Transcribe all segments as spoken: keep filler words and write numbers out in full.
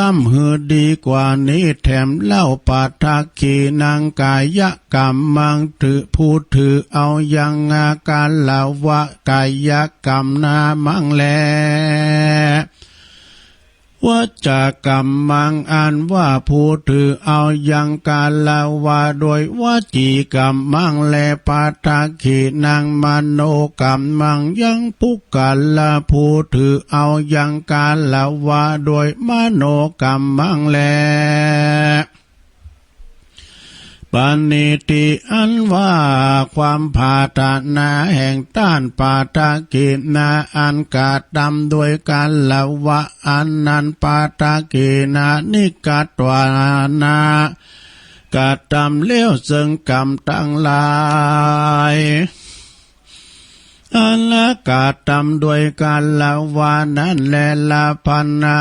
ซ้ำหื้อดีกว่านี้แถมเล่า ปาทักขิณัง กายกัมมัง ถือผู้ถือเอายังกาละวะกายกรรมนามังแล วจีกัมมัง อันว่าผู้ถือเอายังกาละวะโดยวจีกัมมังแล ปาทักขิณัง มโนกัมมัง ยังปุคคละผู้ถือเอายังกาละวะโดยมโนกัมมังแล ปณิธิอันว่าความปรารถนาแห่งต้านปาทักขิณา อันกระทำโดยกาละวะอันนั้น ปาทักขิณานิกตวานา กระทำแล้วซึ่งกรรมทั้งหลาย อันกระทำโดยกาละวะนั้นแล ละพันนา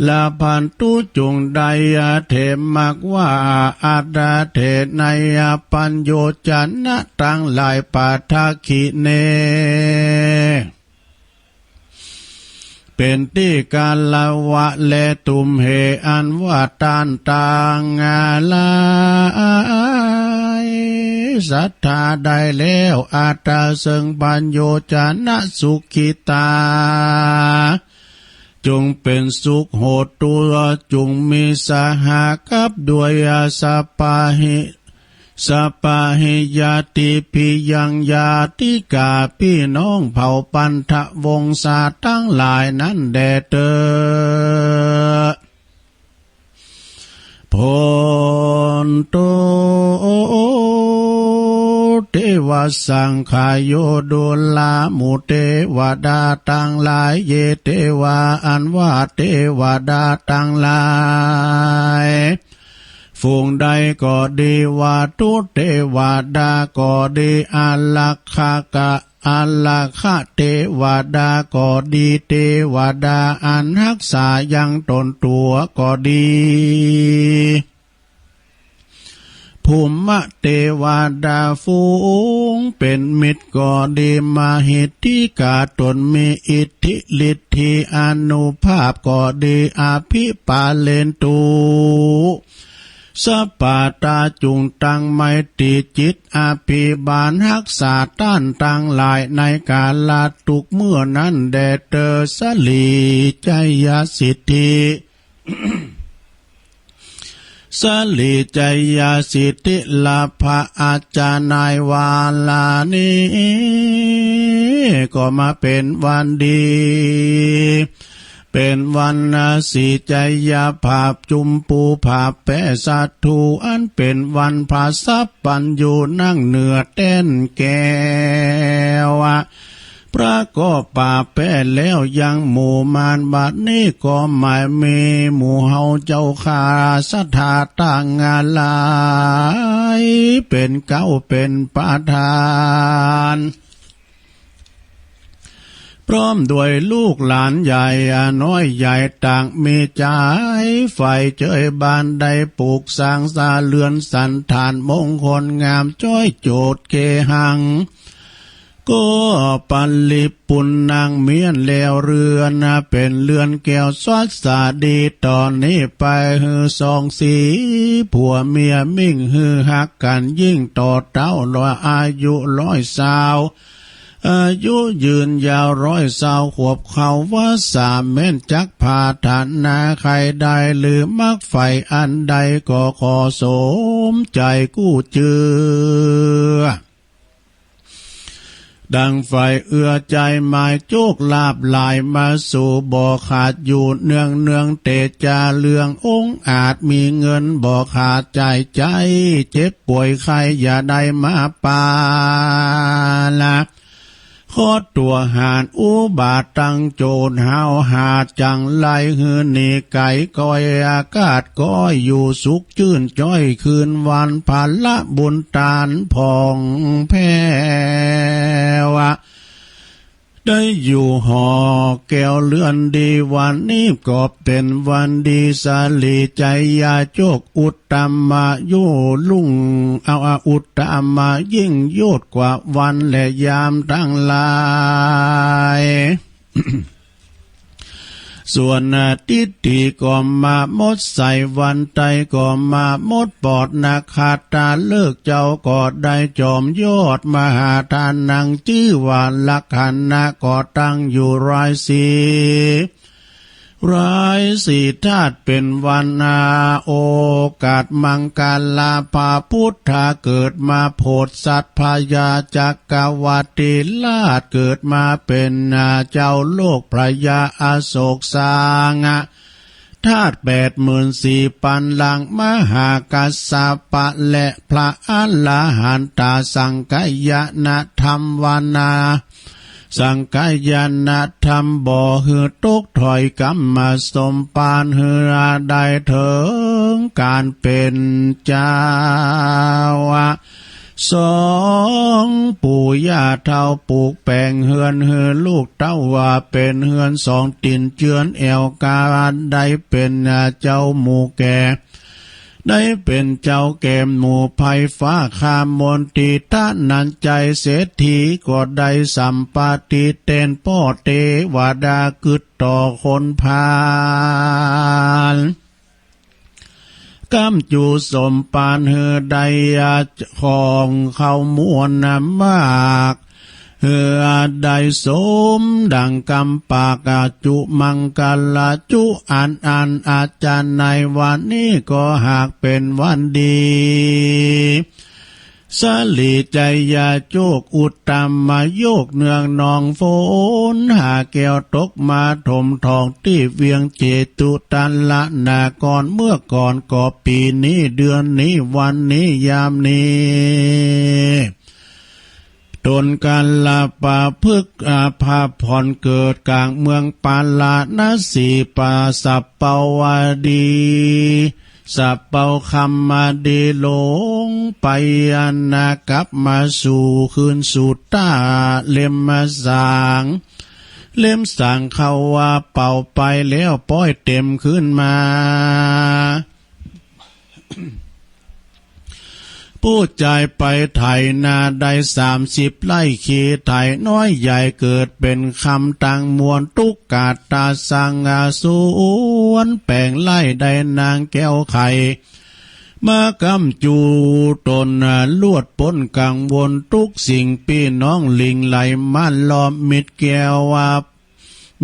ละพันตุ จุ่งได้เถมมากว่า อัตถะเถไนยปัญโยชนะตังหลาย ปาทักขิเณ เป็นตี้กาละวะแล ตุมเห อันว่าต้านตังหลายศรัทธาได้แล้ว อัตถะซึ่งปัญโยชนะ สุขิตา จงเป็นสุข โหตุ จงมีสหากับด้วย สัพพะหิ สัพพะหิญาติภิยัง ญาติกาพี่น้องเผ่าพันธวงศาตังหลายนั้นแด่เต๊อะ โพนตุ เตวะสังคาโย ดูรามุเตวดาตังหลาย เย เตวะ อันว่าเตวดาตังหลาย ฝูงใดก็ดี วัตถุเตวดาก็ดี อารักขะกะ อารักขะเตวดาก็ดี เตวดาอันฮักษายังตนตั๋วก็ดี ภูมะเตวดาฝูงเป๋นมิตรก็ดี มหิทธิกาต๋นมีอิทธิฤทธิอานุภาพก็ดี อภิปาเลนตุ สัพพะตา จุ่งตั้งไมตรีจิตอภิบาลฮักษาต้านตังหลายในกาละทุกเมื่อนั้นแด่เต๊อะ สะหลีชัยสิทธิ สะหลีชัยสิทธิลาภะ อาจารย์นายวาลานี้ ก็มาเป๋นวันดี เป๋นวันสีชัยภาพจุมปูผาแปะสัตถุ อันเป๋นวันพระสัพพัญญูนั่งเหนือแต้นแก้ว พระก็ปราบแพ้แล้วยังหมู่มาร บัดนี้ก็หมายมีหมู่เฮาเจ้าข้าศรัทธาตังหลาย เป๋นเก๊าเป๋นประธาน พร้อมด้วยลูกหลานใหญ่น้อยใหญ่ต่างมีใจใฝ่เจยบานได้ปลูกสร้างสาเรือนสันฐานมงคลงามจ้อยโจทย์เกหัง ก็ปริปุณณังเมียนแล้วเรือน เป๋นเรือนแก้วสวัสดี ต๋อนนี้ไปหื้อสองสีผัวเมียมิ่งหื้อฮักกั๋นยิ่งต่อเต๊าลอยอายุร้อยซาว อายุยืนยาวร้อยซาวขวบเข้าพรรษาแม่นจักปรารถนาใคร่ได้หรือมักใฝ่อันใดก็ขอสมใจกู้เจื้อ ดังใฝ่เอื้อใจ๋หมายโจคลาภหลายมาสู่บ่ขาดอยู่เนืองเนือง เตจาเรืององอาจมีเงินบ่ขาดจ่ายใจ๊ เจ็บป่วยไข้อย่าได้มาปาละ ขอตั๋วหาญอุบาทตังโจรห้าวหาจังไรหื้อหนีไกลก้อยอากาศก้อยอยู่สุขจื้นจ้อยคืนวันพละบุญตานผ่องแผ้ว ได้อยู่หอแก้วเรือนดี วันนี้ก็เป๋นวันดี สะหลีชัยยาโจคอุตตมะยุรุ่ง เอา อุตตมะยิ่งยวดกว่าวันและยามตังหลาย ส่วนทิฏฐิก็มาหมดใส วันไตก็มาหมดปอด นักขัตตฤกษ์เจ้าก็ได้จอมยอด มหาทานังชื่อว่าลักขณะ ก็ตั้งอยู่ราศี ราศีธาตุเป็นวันนา โอกาสมังคลา พระพุทธาเกิดมาโผดสัตว์ พญาจักรวรรดิราชเกิดมาเป็นเจ้าโลก พญาอโศกสร้าง ธาตุแปดหมื่นสี่ปันลัง มหากัสสปะและพระอรหันตา สังคายนธรรมวนา สังคายนธรรมบ่หื้อตกถอย กำมาสมปานหื้อได้เถิงการเป็นเจ้า สองปู่ย่าเฒ่าปลูกแป๋งเฮือนหื้อลูกเต้า ว่าเป็นเฮือนสองตี๋นเจือนแอวกา ได้เป็นเจ้าหมู่แก่ ได้เป็นเจ้าแก่หมู่ไพร่ฟ้า ข้ามนตรีธนัญชัยเศรษฐี ก็ได้สัมปติเต้นป้อเตวดากึ๊ดต่อคนพาล กำจูสมปานหื้อได้ของเข้ามวลมาก หื้อได้สมดังกำปาก จุมังคละจุอันอัน อาจารย์ในวันนี้ก็หากเป็นวันดี สลีชัยโยค อุตตมโยค เนืองนองฝนหาแก้วตกมาถมทองตี้เวียงเจตุตรนคร เมื่อก่อนก็ปี๋นี้เดือนนี้วันนี้ยามนี้ ตนกัลปะพฤกษ์อาภาพรเกิดกลางเมืองปาราณสี ปาสัปปวดี สัปปวคำมาดีหลงไป อันนากลับมาสู่คืนสู่ต้า เล็มมาสาง เล็มสางเขาว่าเป่าไปแล้วป้อยเต็มขึ้นมา ผู้ชายไปไถนาได้สามสิบไร่ เคไถน้อยใหญ่เกิดเป็นคำตังมวล ตุ๊กตาสังอาสวนแป๋งไร่ได้นางแก้วไข่ มากำจูตนลวดป๊นกังวลทุกสิ่ง ปี้น้องหลิ่งไหลมาล้อมมิตรแก้วว่า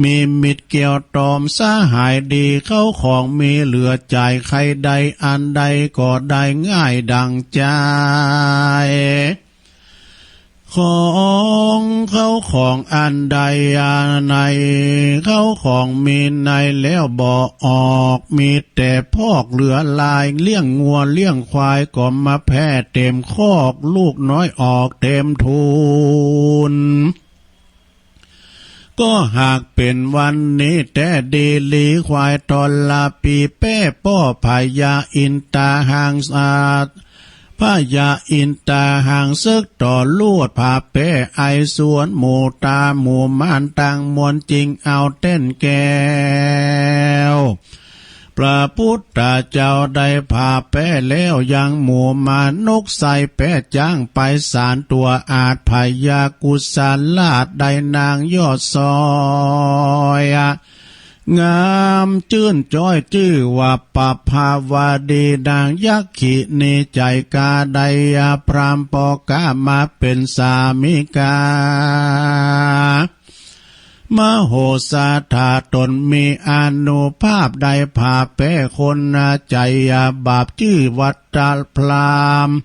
มีมิตรแก้วตอมสหายดี เข้าของมีเหลือจ่าย ใครได้อันใดก็ได้ง่ายดังใจ ของเข้าของอันใดอันใน เข้าของมีในแล้วบ่ออก มีแต่พอกเหลือลาย เลี้ยงงัวเลี้ยงควายก็มาแพร่เต็มคอก ลูกน้อยออกเต็มทูน ก็หากเป็นวันนี้แต๊ดีหลี ควายทรปีแป้ป้อพญาอินตาหางสา พญาอินตาหางเสิกต่อลวดผาแป้ไอสวนหมู่ตาหมู่ม่านตังมวล จึงเอาเต้นแก้ว พระพุทธเจ้าได้ผาแป้แล้ว ยังหมู่มานกใส่แป้จ้างไปสารตัวอาจ พญากุสลาชได้นางยอดซอย งามจื้นจ้อยจื้อว่าปภาวดี นางยักขินี ใจ๋กาได้พราหมณ์ปอกามาเป็นสามิกา มโหสถาตนมีอานุภาพได้ผาแป้คนใจ๋บาป จื้อวัตตพราหมณ์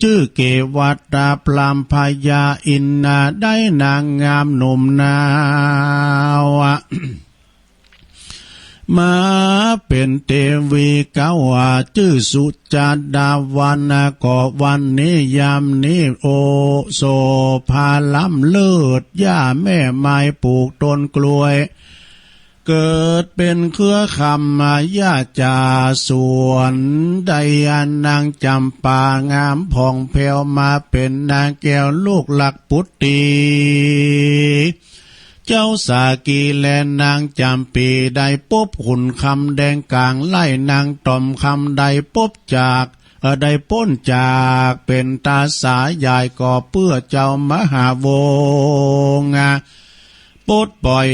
จื้อเกวัตตพราหมณ์ พญาอินนาได้นางงามหนุ่มนาว มาเป็นเตวีเก้าว่าจื้อสุจาดาวัน ก็วันนี้ยามนี้โอโสภาล้ำเลิศ ย่าแม่ไม้ปลูกต้นกล้วย เกิดเป็นเครือคำมาย่าจ่าสวน ได้นางจำปางามผ่องแผ้ว มาเป็นนางแก้วลูกหลักปุตตี เจ้าสากีและนางจำปีได้ปบขุนคำแดงกลางไล่ นางต่อมคำได้ปบจาก เอ่อ ได้ป๊นจากเป็นตาสาใหญ่ก็เปื้อเจ้ามหาวงศ์ ปลดปล่อย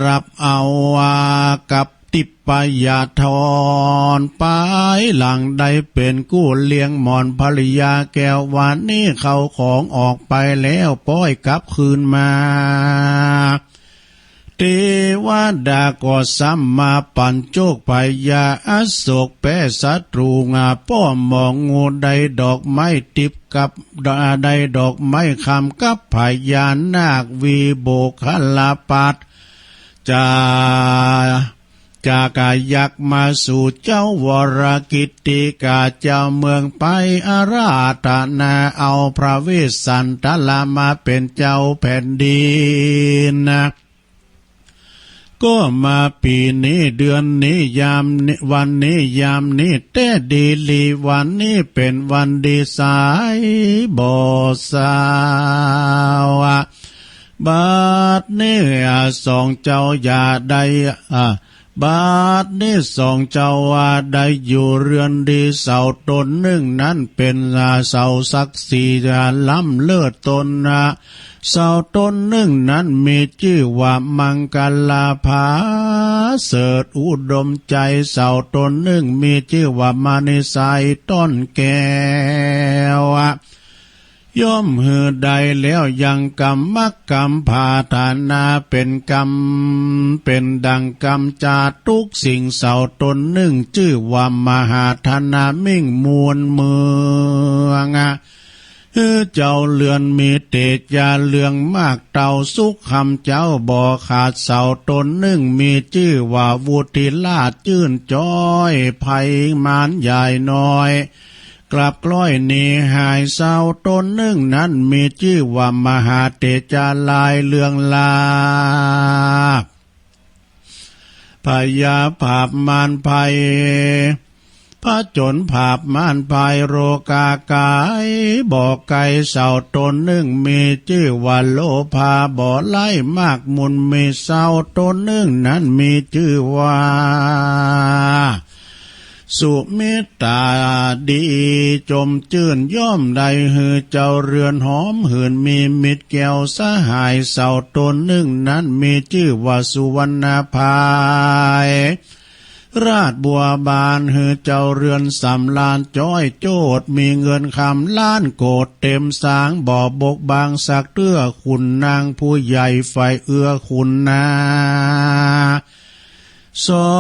รับเอากับทิพยธร ไปหลังได้เป็นกู้เลี้ยงหมอนภรรยาแก้ว วันนี้เข้าของออกไปแล้ว ปล่อยกลับคืนมา เทวดาก็ซ้ำมาปันโชคพญาอโศกแพ้ศัตรู งาป้อมหมองงูได้ดอกไม้ทิพย์กับ ได้ดอกไม้คำกับพญานาควิโบคลปัต จะ จากายักษ์มาสู่เจ้าวรกิตติกาเจ้าเมืองไปอาราธนาเอาพระเวสสันดรมาเป็นเจ้าแผ่นดินนะ ก็มาปีนี้เดือนนี้ยามนี้วันนี้ยามนี้แท้ดีหลี วันนี้เป็นวันดีสายบ่สาว บัดนี้สองเจ้าอย่าได้ อ่า บัดนี้สองเจ้าว่าได้อยู่เรือนดี เสาต้นหนึ่งนั้นเป็นเสาศักดิ์สิทธิ์ล้ำเลิศตนนะ เสาต้นหนึ่งนั้นมีชื่อว่ามังกราภาเสริฐอุดมใจ เสาต้นหนึ่งมีชื่อว่ามณีไสยต้นแก้ว ย่อมหื้อได้แล้วยังกรรมกรรมภาธนาเป็นกรรม เป็นดังกรรมจาทุกสิ่ง เสาต้นหนึ่งชื่อว่ามหาธนามิ่งมูลเมือง หื้อเจ้าเรือนมีเตจาเรืองมากเต้าสุขคำเจ้าบ่ขาด เสาต้นหนึ่งมีชื่อว่าวุฒิราชจื้นจ้อยไพมารใหญ่น้อย กลับกล้อยหนีหาย เสาต้นหนึ่งนั้นมีชื่อว่ามหาเตจาลายเรืองลา พญาผาบมารภัย ผจญผาบมารภัยโรคาไกลบ่ไกล เสาต้นหนึ่งมีชื่อว่าโลภาบ่ไร้มากมูลมี เสาต้นหนึ่งนั้นมีชื่อว่า สุมิตตาดีจมจื้นย่อมได้หื้อเจ้าเรือนหอมหื่นมีมิตรแก้วสหาย เสาต้นหนึ่งนั้นมีชื่อว่าสุวรรณภัย ราชบัวบานหื้อเจ้าเรือนสำราญจ้อยโจดมีเงินคำล้านโกดเต็มสางบ่บกบังสักเตื้อ ขุนนางผู้ใหญ่ใฝ่เอื้อขุนนา สอ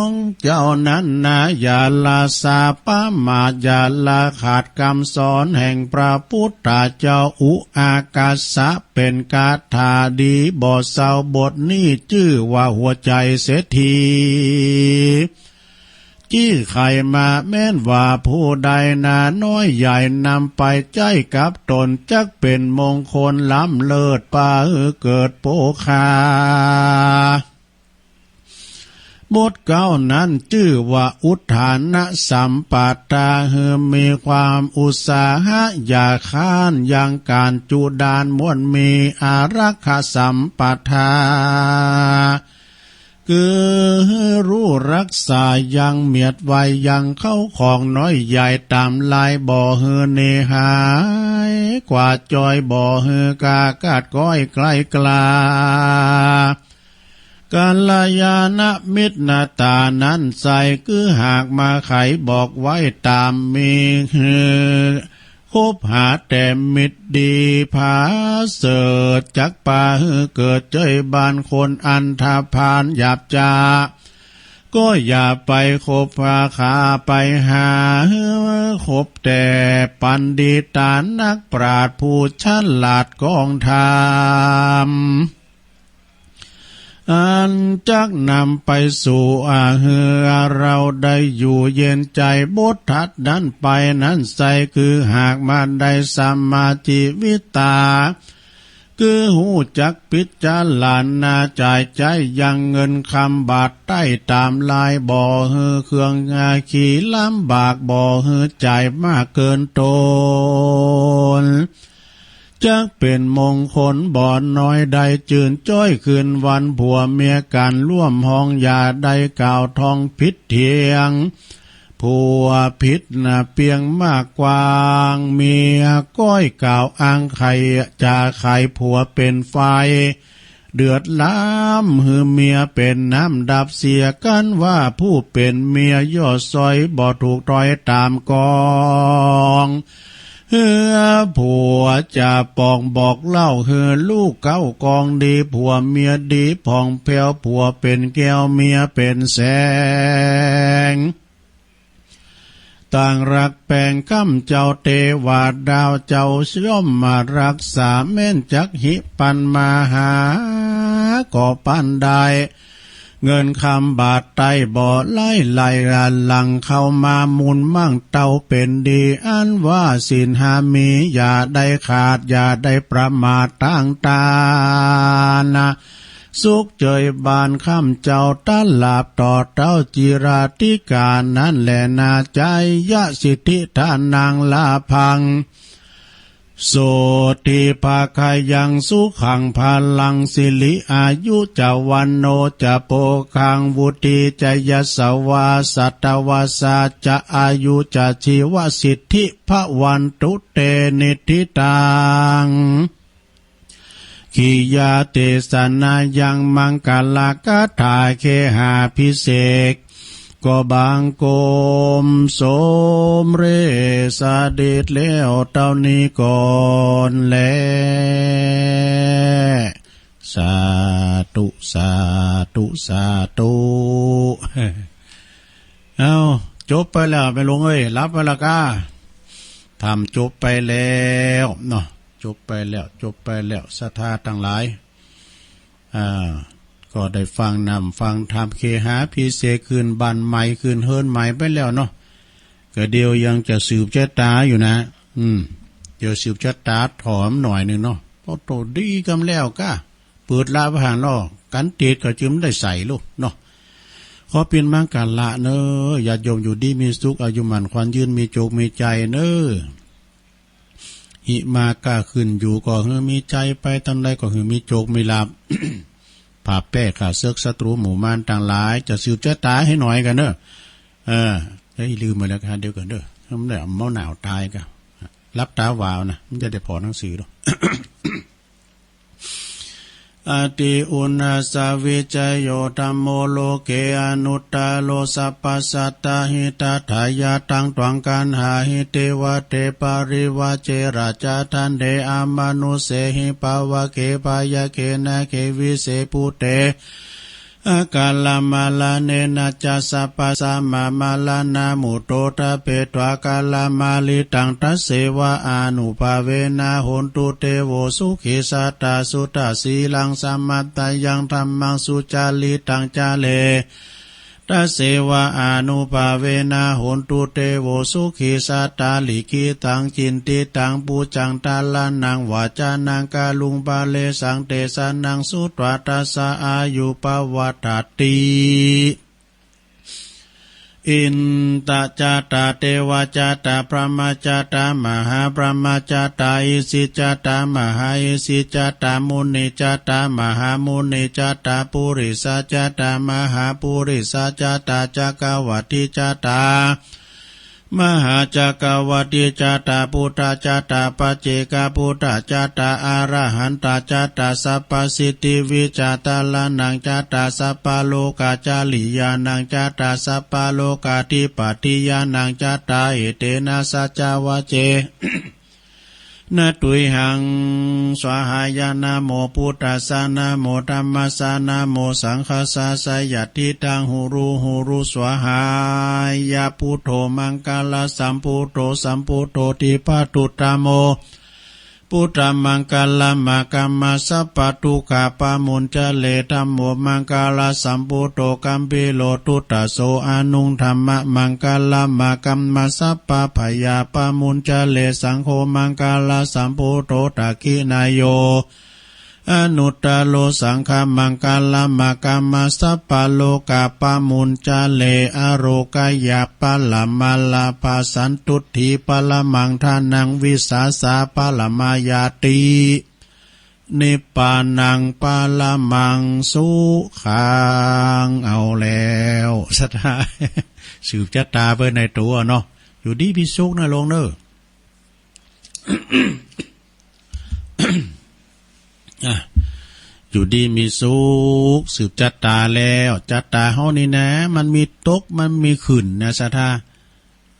งเจ้านั้นนะอย่าละสาประมาทอย่าละขาดคำสอนแห่งพระพุทธเจ้า อุอากาสะเป็นคาถาดีบ่เศร้าบทนี้ชื่อว่าหัวใจเศรษฐี จี้ไขมาแม้นว่าผู้ใดนาน้อยใหญ่นำไปใจ๊กับตนจักเป็นมงคลล้ำเลิศปาหื้อเกิดโภคา บทเก้านั้นชื่อว่าอุทธานะสัมปทาหื้อมีความอุตสาหะอย่าค้านยังการจุดานม่วนมีอารักขสัมปทา คือรู้รักษายังเมียดไว้ยังเข้าของน้อยใหญ่ตามลายบ่หื้อหนีหายกว่าจอยบ่หื้อกากัดก้อยใกล้กลา กัลยาณมิตรหน้าต๋านั้นใส่คือหากมาไขบอกไว้ต๋ามมีหื้อ คบหาแต่มิตรดีผาเสริฐ จักปาหื้อเกิดเจ้ยบ้านคนอันธพาลหยาบจ๊า ก็อย่าไปคบหาขาไปหา คบแต่ปัณฑิตานักปราชญ์ผู้ฉลาดกองธรรม อันจักนำไปสู่อาหือเราได้อยู่เย็นใจ บทถัดนั้นไปนั้นใส่คือหากมาได้สัมมาชีวิตต๋า คือฮู้จักพิจารณาจ่ายใจ๊ยังเงินคำบาทใต้ต๋ามลายบ่หื้อเครื่องอาคีลำบากบ่หื้อจ่ายมากเกินตน จักเป็นมงคลบ่น้อยได้จื่นจ้อยคืนวันผัวเมียกั๋นร่วมห้องอย่าได้กล่าวท้องผิดเถียง ผัวผิดนะเปียงมากกว้าง เมียก้อยกล่าวอ้างไขจะไขผัวเป็นฝ่าย เดือดร้อนหื้อเมียเป็นน้ำดับเสียกันว่าผู้เป็นเมียย่อซอยบ่ถูกต้อยตามกอง เฮือผัวจะปองบอกเล่าหื้อลูกเก้ากองดี ผัวเมียดีผ่องแผ้ว ผัวเป็นแก้วเมียเป็นแสง ต่างรักแปงคำเจ้าเตวาดาวเจ้าย่อมมารักษา แม่นจักหิปันมาหา ก็ปันได้ เงินคำบาทไต้บ่ไหลไหลหลั่งเข้ามา มูลมั่งเต้าเป็นดี อันว่าศีลห้ามี อย่าได้ขาด อย่าได้ประมาท ตั้งตานะ สุขเจยบานคำเจ้า ตลาบต่อเต้าจิราธิการ นั้นแหละนา จายะสิทธิทานังลาภัง โสติภาคายัง สุขังพลัง สิริอายุจะ วันโนจะ โภคัง วุฒิจะ ยะสวา สัตวาสาจะ อายุจะ ชีวสิทธิ ภวันตุเต นิทธิตัง กิยาเตสนายัง มังคลาคาถาเคหาภิเษก ก็บังคมสมเร็จสำเร็จแล้วเต้านี้ก่อนแล สาธุ สาธุ สาธุ เอ้า จบไปแล้วแม่ลุงเอ้ย หลับไปแล้วก้า ทำจบไปแล้วเนาะ จบไปแล้ว จบไปแล้ว ศรัทธาตังหลาย อ่า ก็ได้ฟังนำฟังธรรม เคหาภิเษก ขึ้นบ้านใหม่ ขึ้นเฮือนใหม่ไปแล้วเนาะ ก็เดี๋ยวยังจะสืบชะตาอยู่นะ อืม เดี๋ยวสืบชะตาถอมหน่อยหนึ่งเนาะ เพราะโตดีกำแล้วก้า เปิดละพระหันเนาะ กันติดก็จึงได้ใส่ลูกเนาะ ขอเปียนมังคละเนอ ญาติโยมอยู่ดีมีสุข อายุหมั้นขวัญยืน มีโจคมีชัยเนอ หิมาก้าขึ้นอยู่ก็หื้อมีชัย ไปตามใดก็หื้อมีโจคมีลาภ ผาบแป้ข้าเสิกศัตรูหมู่มารตังหลาย จะสืบชะตาให้หน่อยกันเนอ เออ เฮ้ย ลืมไปแล้วครับ เดี๋ยวก่อนเด้อ มันได้เมาหนาวตายกะ หลับตาหวาวนะ มันจะได้พอหนังสือดอก อติอุณาสาวิจโยธัมโม โลเกอนุตตโร สัพพสัตตหิตาทายะ ตังตวงกันหาหิ เตวะเตปริวาเจราจา ทันเตอมนุสเสหิ ปาวะเกปายะเกนะเขวิเส ภูเต อาการะมะระเณนะจะ สัพพะสัมมะมะระณะมุตโต ทะเปตวาการะมะริตัง ทัสเสวะอานุภาเวนะ โหนตุเตโว สุขีสัตตะ สุตะสีลัง สะมัตตะยัง ธัมมัง สุจาริตัง จะเร ทัสเสวะอานุภาเวนะ โหนตุเตโว สุขีสัตตะ ลิขิตัง จินทิตัง ปุจจัง ทะระณัง วะจานัง กะรุง ปะเรสัง เตสะนัง สุตวา ทัสสะ อายุ ปะวัฏฏัตติ อินตะจัตตา เตวะจัตตา พรหมะจัตตา มหาพรหมะจัตตา อิสิจัตตา มหาอิสิจัตตา มุนิจัตตา มหามุนิจัตตา ปุริสะจัตตา มหาปุริสะจัตตา จักกะวัตติจัตตา มหาจักกะวัตติจัตตา พุทธจัตตา ปัจเจกะพุทธจัตตา อะระหันตะจัตตา สัพพะสิทธิวิชา ทะระณังจัตตา สัพพะโลกะจริยานังจัตตา สัพพะโลกาธิปติญาณังจัตตา เอเตนะสัจจะวะเจนะ ตุยหัง สวาหายะ นะโมพุทธัสสะ นะโมธัมมัสสะ นะโมสังฆัสสะ สะยัตถิตัง หุรุ หุรุ สวาหายะ พุทโธ มังคะละสัมพุทโธ สัมพุทโธ ทิพพะตุตตะโม พุทธัง มังคะละมะกัมมะ สัพพะทุกขะปะมุญจะเร ธัมโม มังคะละสัมพุทโธ กัมภีโร ทุตตะโส อนุง ธัมมะมังคะละมะกัมมะ สัพพะพยาปะมุญจะเร สังโฆ มังคะละสัมพุทโธ ทักขิณาโย อนุตตะโร สังฆะมังคะละมะกัมมะ สัพพะโลกะปะมุญจะเร อะโรกะยะปะละมะลาภะ สันตุตถีปะละมังทานัง วิสาสะปะละมะญาติ นิพพานังปะละมังสุขัง เอาแล้ว ศรัทธา สืบชะตาไปในตัวเนาะ อยู่ดีมีสุขนะโยมเนอะ อ่ะ อยู่ดีมีสุข สืบจัตตาแล้ว จัตตาเฮานี่นะ มันมีตก มันมีขึ้นนะ ศรัทธา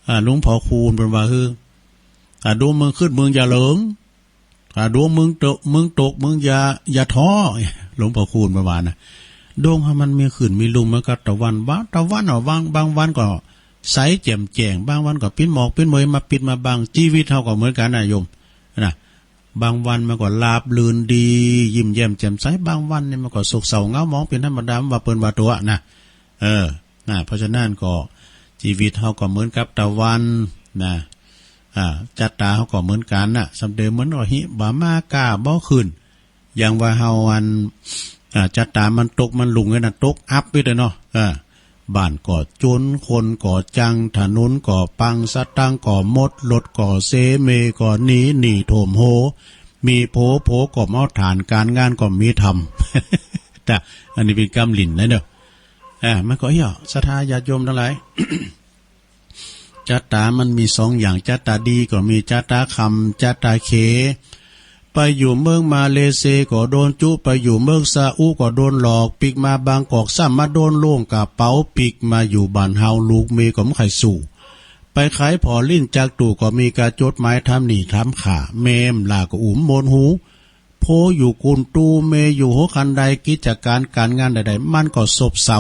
อ่า หลวงพ่อคูณเปิ้นว่า ฮือ ถ้าดวงมึงขึ้น มึงอย่าเหลิง ถ้าดวงมึงตก มึงตก มึงอย่า อย่าท้อ หลวงพ่อคูณเปิ้นว่านะ ดวงเฮามันมีขึ้น มีลุ่ม เหมือนกับตะวัน บาง ตะวันเอา บาง บางวันก็ใสแจ่มแจ้ง บางวันก็ปิ้นหมอก ปิ้นเมย มาปิดมาบัง ชีวิตเฮาก็เหมือนกันนะโยม นะ บางวันมันก็ราบรื่นดี ยิ้มแย้มแจ่มใส บางวันนี่มันก็โศกเศร้าเหงาหมองเป็นธรรมดา ว่าเปิ้นว่าตั๋วนะ เออ นะ เพราะฉะนั้นก็ชีวิตเฮาก็เหมือนกับตะวันนะ อ่า จัตตาเฮาก็เหมือนกันนะ สำเร็จเหมือนว่าหิบ่ามาก้าบ่ขึ้น อย่างว่าเฮาอัน อ่า จัตตามันตกมันลุ่งนั่นนะ ตกอับไปเลยเนาะ เออ บ้านก็จน คนก็จัง ถนนก็ปัง สตังค์ก็หมด รถก็เส เมย์ก็หนี หนี้ท่วมโฮ มีผัว ผัวก็เมาถ่าน การงานก็มีทำ แต่อันนี้เป็นกำหลิ้นนะเนอะ อ่า มันก็เอี้ย ศรัทธาญาติโยมทั้งหลาย จัตตามันมีสองอย่าง จัตตาดีก็มี จัตตาคำ จัตตาเข ไปอยู่เมืองมาเลเซียก็โดนจุ ไปอยู่เมืองซาอุก็โดนหลอก ปิ๊กมาบางกอกซ้ำมาโดนล่วงกระเป๋า ปิ๊กมาอยู่บ้านเฮาลูกเมย์ก็บ่ใค่สู้ ไปขายผ่อลิ้นจักรตู้ก็มีกาจดหมายทำหนี้ทำข้า แม่มล่าก็อุ้มโมนหู โพอยู่กุนตู เมย์อยู่หัวคันได กิจการการงานใดๆ มันก็ซบเซา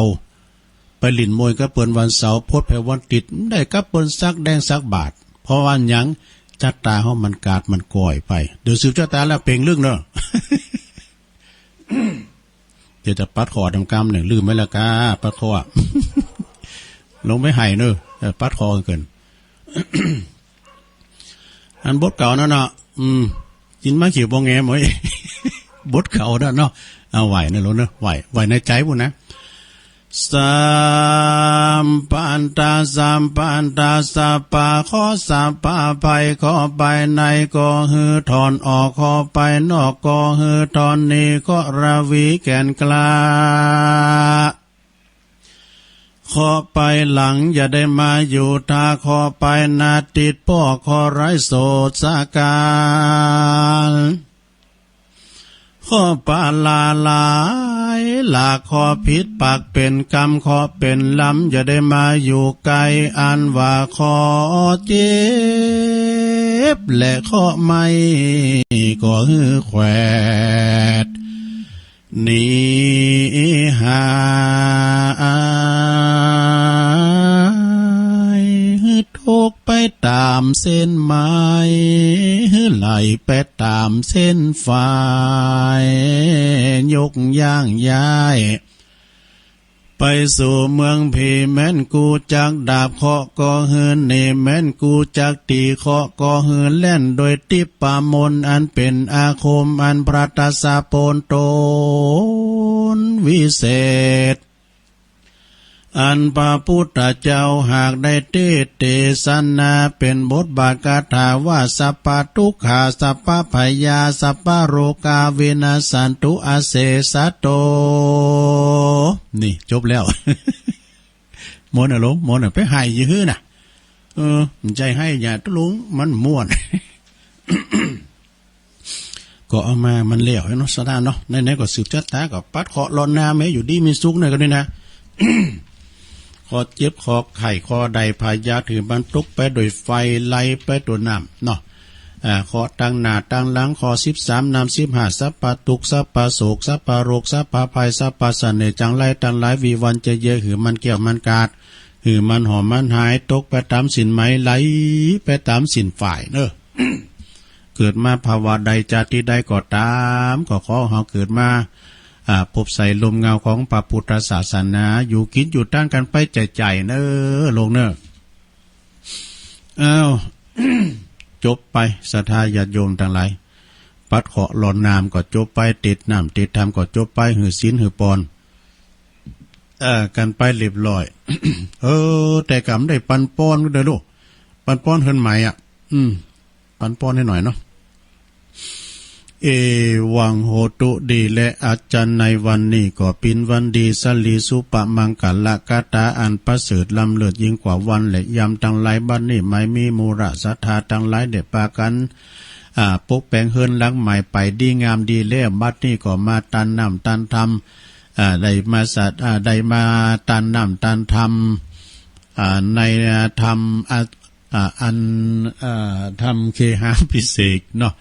ไปหลิ้นมวยกับเปิ้นวันเสาร์ พดแผ่วันติด ได้กับเปิ้นสักแดงสักบาท เพราะว่าหยัง จัตตาเฮามันกาดมันก่อยไป เดี๋ยวสืบจัตตาแล้วเป่งลึกเนอะ เดี๋ยวจะปัดข้อดำกำหนึ่ง ลืมไว้แล้วกา ปัดข้อ ลงไปไห้เนอะ เออ ปัดข้อเกิน อันบทเก่านั่นเนาะ อืม กินมาเขียวบ่แงมเว้ย บทเก่านั่นเนาะ เอาไหวนะลูกเนอะ ไหว ไหวในใจพู้นนะ สัพพันตา สัพพันตา สัพพะเคราะห์ สัพพะภัย เคราะห์ภายในก็หื้อถอนออก เคราะห์ภายนอกก็หื้อถอนหนี เคราะห์ระวีแก่นกล้า เคราะห์ภายหลังอย่าได้มาอยู่ท่า เคราะห์ภายหน้าติดป้อ เคราะห์ร้ายโสดสาการ เคราะห์ปาลาหลายหลาก เคราะห์ผิดปากเป็นกรรม เคราะห์เป็นลำอย่าได้มาอยู่ใกล้ อันว่าเคราะห์เจ็บและเคราะห์ไหม้ก็หื้อแขวด หนีหาย หื้อตกไปตามเส้นหมาย หื้อไหลไปตามเส้นฝาย ยกย่างย้าย ไปสู่เมืองผี แม่นกูจักดาบเคราะห์ก็หื้อหนี แม่นกูจักตีเคราะห์ก็หื้อแล่น โดยทิพย์มนต์อันเป็นอาคม อันพระตรัสโปนตนวิเศษ อันพระพุทธเจ้าหากได้เทศน์เทศนา เป็นบทบาทคาถาว่า สัพพะทุกขา สัพพะพยา สัพพะโรคา วินัสสันตุ อเสสะโต นี่จบแล้ว ม่วนอะโลม ม่วนอะ ไปไห้อยู่หื้อน่ะ เออ มันใจไห้อย่าตะลุง มันม่วน ก็เอามา มันแล้วเนาะ ศรัทธาเนาะ ไหนๆ ก็สืบจัตตา ก็ปัดเคราะห์ลอนนาแม้อยู่ดีมีสุขเนี่ยก็นี่นะ เคราะห์เจ็บ เคราะห์ไข้ เคราะห์ใดพยาธิ หื้อมันตกไปโดยไฟ ไหลไปโดยน้ำเนาะ อ่า เคราะห์ตังหน้าตังหลัง เคราะห์สิบสาม นำสิบห้า สัพพะทุกข์ สัพพะโศก สัพพะโรค สัพพะภัย สัพพะเสน่ห์จังไรตังหลาย วิวัญจะเยอะ หื้อมันแก้วมันกาด หื้อมันหอมมันหาย ตกไปตามสิ้นไหม ไหลไปตามสิ้นฝ่ายเนอะ เกิดมาภาวะใดจาติใดก็ตาม ก็ขอเฮาเกิดมา อ่า พบใส่ลมเงาของพระพุทธศาสนา อยู่กินอยู่ตั้งกันไปใจๆ เนอะ โลกเนอะ อ้าว จบไป ศรัทธาญาติโยมทั้งหลาย ปัดเคราะห์ลอนน้ำก็จบไป ติดน้ำติดธรรมก็จบไป หื้อศีลหื้อปอน เอ่อ กันไปเรียบร้อย เออ แต่กำได้ปันปอนก็ได้ลูก ปันปอนเฮือนใหม่อ่ะ อืม ปันปอนให้หน่อยเนาะ เอวังโหตุ ดีและอาจารย์ ในวันนี้ก็เป็นวันดี สลีสุปมังคละคาถาอันประเสริฐล้ำเลิศยิ่งกว่าวันและยามทั้งหลาย บัดนี้หมายมีมูลศรัทธาทั้งหลายได้ปากัน อ่า ปกแป๋งเฮือนหลังใหม่ไปดีงามดีแล้ว บัดนี้ก็มาตานน้ำตานธรรม อ่า ได้มาสัต อ่า ได้มาตานน้ำตานธรรม อ่า ในธรรม อ่า อ่า อัน อ่า ธรรมเคหาภิเษกเนาะ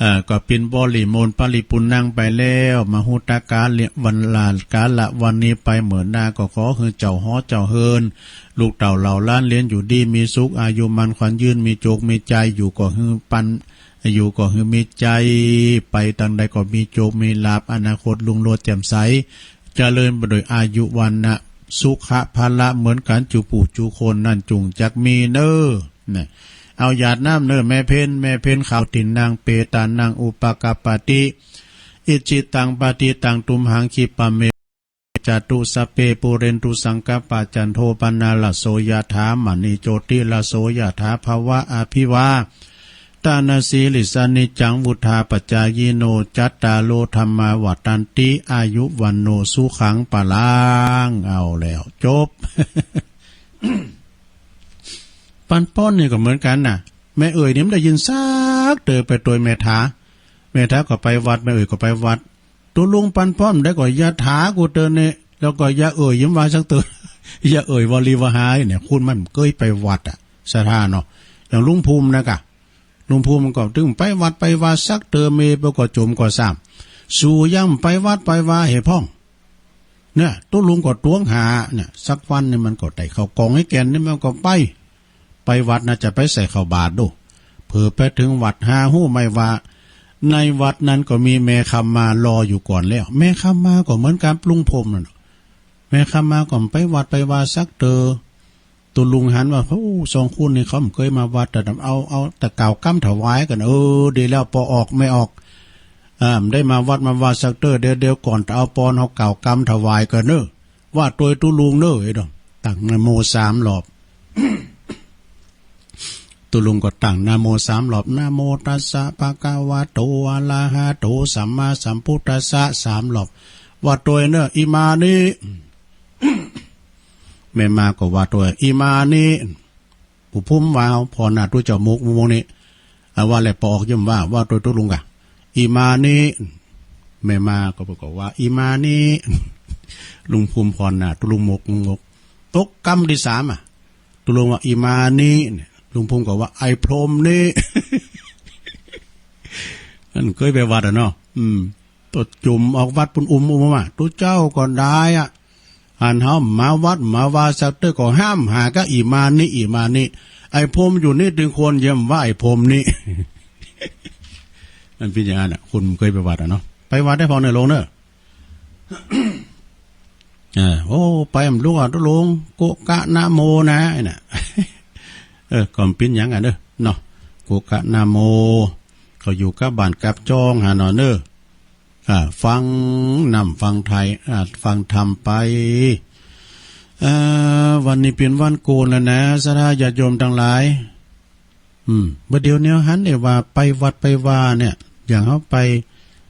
อ่า ก็เป๋นบริมณฑลปริปุณณังไปแล้ว มหุตตกาละวันลา กาละวันนี้ไป เมื่อหน้าก็ขอหื้อเจ้าหอเจ้าเฮือน ลูกเต้าเหล่าหลานเหลนอยู่ดีมีสุข อายุมั่นขวัญยืน มีโจคมีชัย อยู่ก็หื้อปัน อยู่ก็หื้อมีชัย ไปตางใดก็มีโจคมีลาภ อนาคตรุ่งโรจน์แจ่มใส เจริญไปโดยอายุวรรณะ สุขะพละเหมือนกัน จุผู้จุคนนั้นจุ่งจักมีเน้อ นะ เอาหยาดน้ำเน้อ แม่เพ็ญ แม่เพ็ญขาว ทินนัง เปตานัง อุปกัปปติ อิจฉิตัง ปะติตัง ตุมหัง คิปะเม จตุ สัพเพ ปูเรนตุ สังกัปปะ จันโท ปะนาระโส ยะถา มะณิ โจติระโส ยะถา ภะวะ อะภิวาตะนะสีลิสสะ นิจจัง วุฑฒาปะจายิโน จัตตาโร ธัมมา วัฑฒันติ อายุ วัณโณ สุขัง พะลัง เอาแล้ว จบ ปันป้อนนี่ก็เหมือนกันน่ะ แม่เอ๋ยนี่บ่ได้ยินสักเตื้อ ไปตวยแม่ถา แม่ถาก็ไปวัด แม่เอ๋ยก็ไปวัด ตุ๊ลุงปันป้อนได้ก็อย่าถากูเตื้อนี่ แล้วก็อย่าเอ๋ยยังว่าสักเตื้อ อย่าเอ๋ยว่าลีว่าหายเนี่ย คนมันเกยไปวัดอะ ศรัทธาเนาะ อย่างลุงภูมินะกะ ลุงภูมิมันก็ตึงไปวัดไปวาสักเตื้อ เมย์ไปก็จมก็ซ้ำ สูยังไปวัดไปวาเหพ่อง เนี่ย ตุ๊ลุงก็ตวงหา เนี่ย สักวันนี่มันก็ได้เข้ากล่องให้แก่นนี่ มันก็ไป ไปวัดน่าจะไปใส่ข้าวบาตรดู เผลอไปถึงวัดหาฮู้ไหมว่า ในวัดนั้นก็มีแม่คำมารออยู่ก่อนแล้ว แม่คำมาก็เหมือนกับลุงภูมินั่นน่ะ แม่คำมาก็ไปวัดไปวาสักเตื้อ ตุ๊ลุงหันว่า โอ้ สองคนนี่เขาบ่เกยมาวัด แต่เอา เอาแต่กล่าวกำถวายกั๋น เออ ดีแล้ว ปอออกแม่ออก อ่า บ่ได้มาวัดมาวาสักเตื้อ เดี๋ยว เดี๋ยวก่อนจะเอาปอน เฮากล่าวกำถวายกั๋นเน้อ ว่าตวยตุ๊ลุงเน้อ ไอ้ดอก ตั้งนะโมสามรอบ ตุ๊ลุงก็ตั้งนะโมสามรอบ นะโมตัสสะ ภะคะวะโต อะระหะโต สัมมาสัมพุทธัสสะ สามรอบ ว่าตวยเน้อ อิมานิ แม่มาก็ว่าตวย อิมานิ ผู้ภูมิว่า ผ่อนหน้าตุ๊เจ้ามุกมุกนี้ อาว่าแล้วปอออกย่อมว่า ว่าตวยตุ๊ลุงกะ อิมานิ แม่มาก็บอกว่า อิมานิ ลุงภูมิผ่อนหน้าตุ๊ลุงมุกมุก ตกกำตี้สามอะ ตุ๊ลุงว่า อิมานิ เนี่ย ลุงภูมิก็ว่า ไอ้พรหมนี่ มันเกยไปวัดอะเนาะ อืม ตุ๊จุ่มออกวัดปุ้น อุ้ม อุ้มมา ตุ๊เจ้าก็ได้อะ อันเฮามาวัดมาวาสักเตื้อก็ห้ามหาก็ อิมานิ อิมานิ ไอ้พรหมอยู่นี่ ตึงควรเยี่ยมว่าไอ้พรหมนี่ มันเป๋นอย่างนั้นน่ะ คนเกยไปวัดอะเนาะ ไปวัดได้พ่องเน้อลุงเน้อ เออ โอ้ ไปบ่ฮู้อะตุ๊ลุง โกกะนะโมนะ ไอ้น่ะ เออ ก็บ่เป๋นหยังอะเน้อ เนาะ โกกะนะโม เขาอยู่กับบ้านกับจ้องหาเนาะเน้อ อ่า ฟังนำฟังไทย อ่า ฟังธรรมไป เอ่อ วันนี้เป๋นวันโกนแล้วนะ ศรัทธาญาติโยมตังหลาย อืม บ่าเดี๋ยวนี้หันได้ว่าไปวัดไปวาเนี่ย อย่างเฮาไป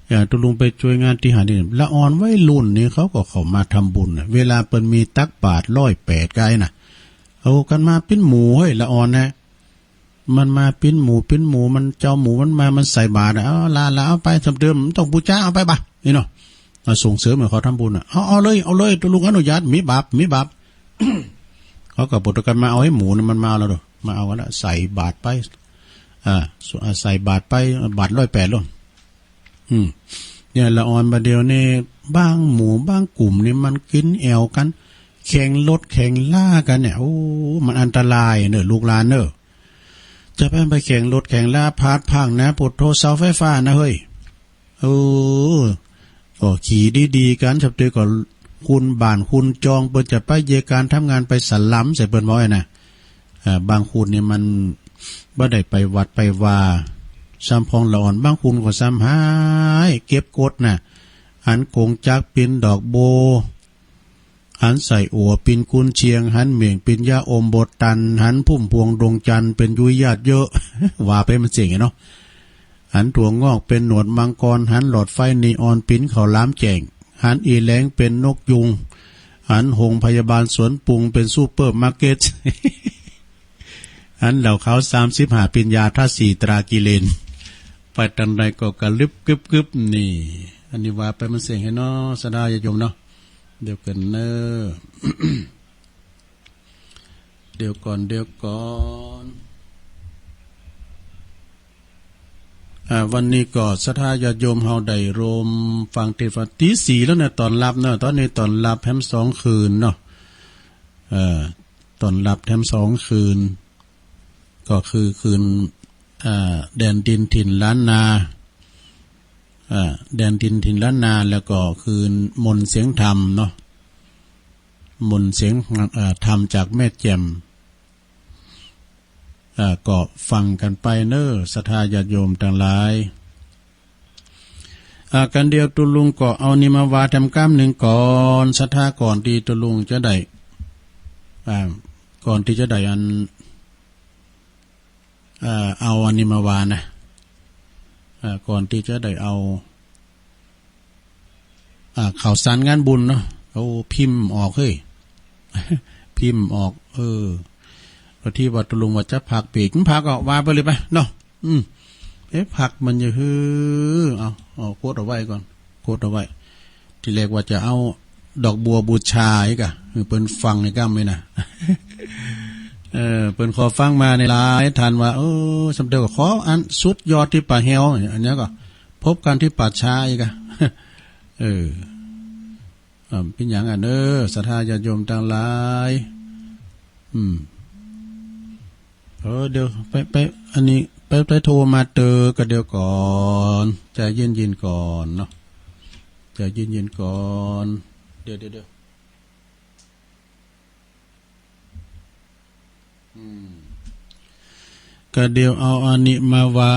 อย่างตุ๊ลุงไปจ้วยงานตี้หันนี่ ละอ่อนวัยรุ่นนี่เขาก็เข้ามาทำบุญน่ะ เวลาเปิ้นมีตักบาตรร้อยแปดกายน่ะ เอากั๋นมาเป๋นหมู่เฮ้ย ละอ่อนนะ มันมาเป๋นหมู่เป๋นหมู่ มันเจ้าหมู่มันมา มันใส่บาตรอะ เอาละละ เอาไป สำเติม บ่ต้องปู๋จา เอาไปบ่า นี่เนาะ มาส่งเสริมให้เขาทำบุญน่ะ เอา เอาเลย เอาเลย ตุ๊ลุงอนุญาต มีบาป มีบาป เขาก็บ่ต้องกั๋นมาเอาให้หมู่นะ มันมาแล้วเนาะ มาเอากั๋นละ ใส่บาตรไป อ่า ใส่บาตรไป บาตรร้อยแปดแล้ว อืม เนี่ย ละอ่อนบ่าเดี๋ยวนี้ บางหมู่บางกลุ่มนี่มันกิ๋นแอ่วกั๋น แข่งรถแข่งลากั๋นเนี่ย โอ้ มันอันตรายเน้อ ลูกหลานเน้อ จะไป ไปแข่งรถแข่งลา พลาดพลั้งนะ ปุดโธเสาไฟฟ้านะเฮ้ย เออ ก็ขี่ดีๆ กั๋น สำเติมก็ คนบ้านคนจ้อง เปิ้นจะไปเยียะก๋านทำงาน ไปสลัมใส่เปิ้นบ่อยนะ เอ่อ บางคนนี่มันบ่ได้ไปวัดไปวา ซ้ำพ่องละอ่อน บางคนก็ซ้ำหาย เก็บกดน่ะ หันก๋งจักรเป๋นดอกโบ หันไส้อั่วเป๋นกุนเชียง หันเม่งเป๋นยาอมบทตัน หันพุ่มพวงดวงจันทร์เป๋นยุ้ยญาติเยอะ ว่าไปมันเสี้ยงอะเนาะ หันถั่วงอกเป๋นหนวดมังกร หันหลอดไฟนีออนเป๋นข้าวหลามแจ้ง หันอีแหลงเป๋นนกยูง หันโฮงพยาบาลสวนปรุงเป๋นซูเปอร์มาร์เก็ต หันเหล้าขาวสามสิบห้าเป๋นยาธาตุสี่ตรากิเลน ไปตางใดก็กระลึบกึบกึบนี่ อันนี้ว่าไปมันเสียงให้เนาะ ศรัทธาญาติโยมเนาะ เดี๋ยวกันเนอะ เดี๋ยวก่อน เดี๋ยวก่อน อ่า วันนี้ก็ศรัทธาญาติโยมเฮาได้รวมฟังเทศน์วันตีสี่แล้วนะ ตอนรับเนาะ ตอนนี้ตอนรับแถมสองคืนเนาะ เอ่อ ตอนรับแถมสองคืน ก็คือคืน อ่า แดนดินถิ่นล้านนา อ่า แดนดินถิ่นล้านนา แล้วก็คืนมนต์เสียงธรรมเนาะ มนต์เสียง อ่า ธรรมจากแม่แจ่ม อ่า ก็ฟังกันไปเนอะ ศรัทธาญาติโยมทั้งหลาย อ่า กันเดียวตุ๊ลุงก็เอานี่มาว่าแถมก้ำหนึ่งก่อน ศรัทธา ก่อนที่ตุ๊ลุงจะได้ อ่า ก่อนที่จะได้อัน อ่า เอาอันนี้มาว่านะ อ่า ก่อนที่จะได้เอา อ่า ข่าวสารงานบุญเนาะ โอ้ พิมพ์ออกเฮ้ย พิมพ์ออก เออ ก็ที่ว่าตุ๊ลุงว่าจะพักเบรก มันพักก็ว่าไปเลยไปเนาะ อืม เอ๊ะ พักมันจะฮือ เอา เอา กดเอาไว้ก่อน กดเอาไว้ ทีแรกว่าจะเอาดอกบัวบูชาอีกอะ คือเปิ้นฟังในก้ำไว้นะ เออ เปิ้นขอฟังมาในหลายท่านว่า เออ สำเร็จก็ขออันสุดยอดที่ป่าแฮว อันเนี้ยก็พบกันที่ป่าช้าอีกอะ เออ อ่า เป็นอย่างอันเนอะ ศรัทธาญาติโยมทั้งหลาย อืม เออ เดี๋ยว ไป ไป อันนี้ ไป ไปโทรมาเตอก็เดี๋ยวก่อน ใจเย็นๆก่อนเนาะ ใจเย็นๆก่อน เดี๋ยว เดี๋ยว เดี๋ยว อืม ก็เดี๋ยวเอาอันนี้มาว่า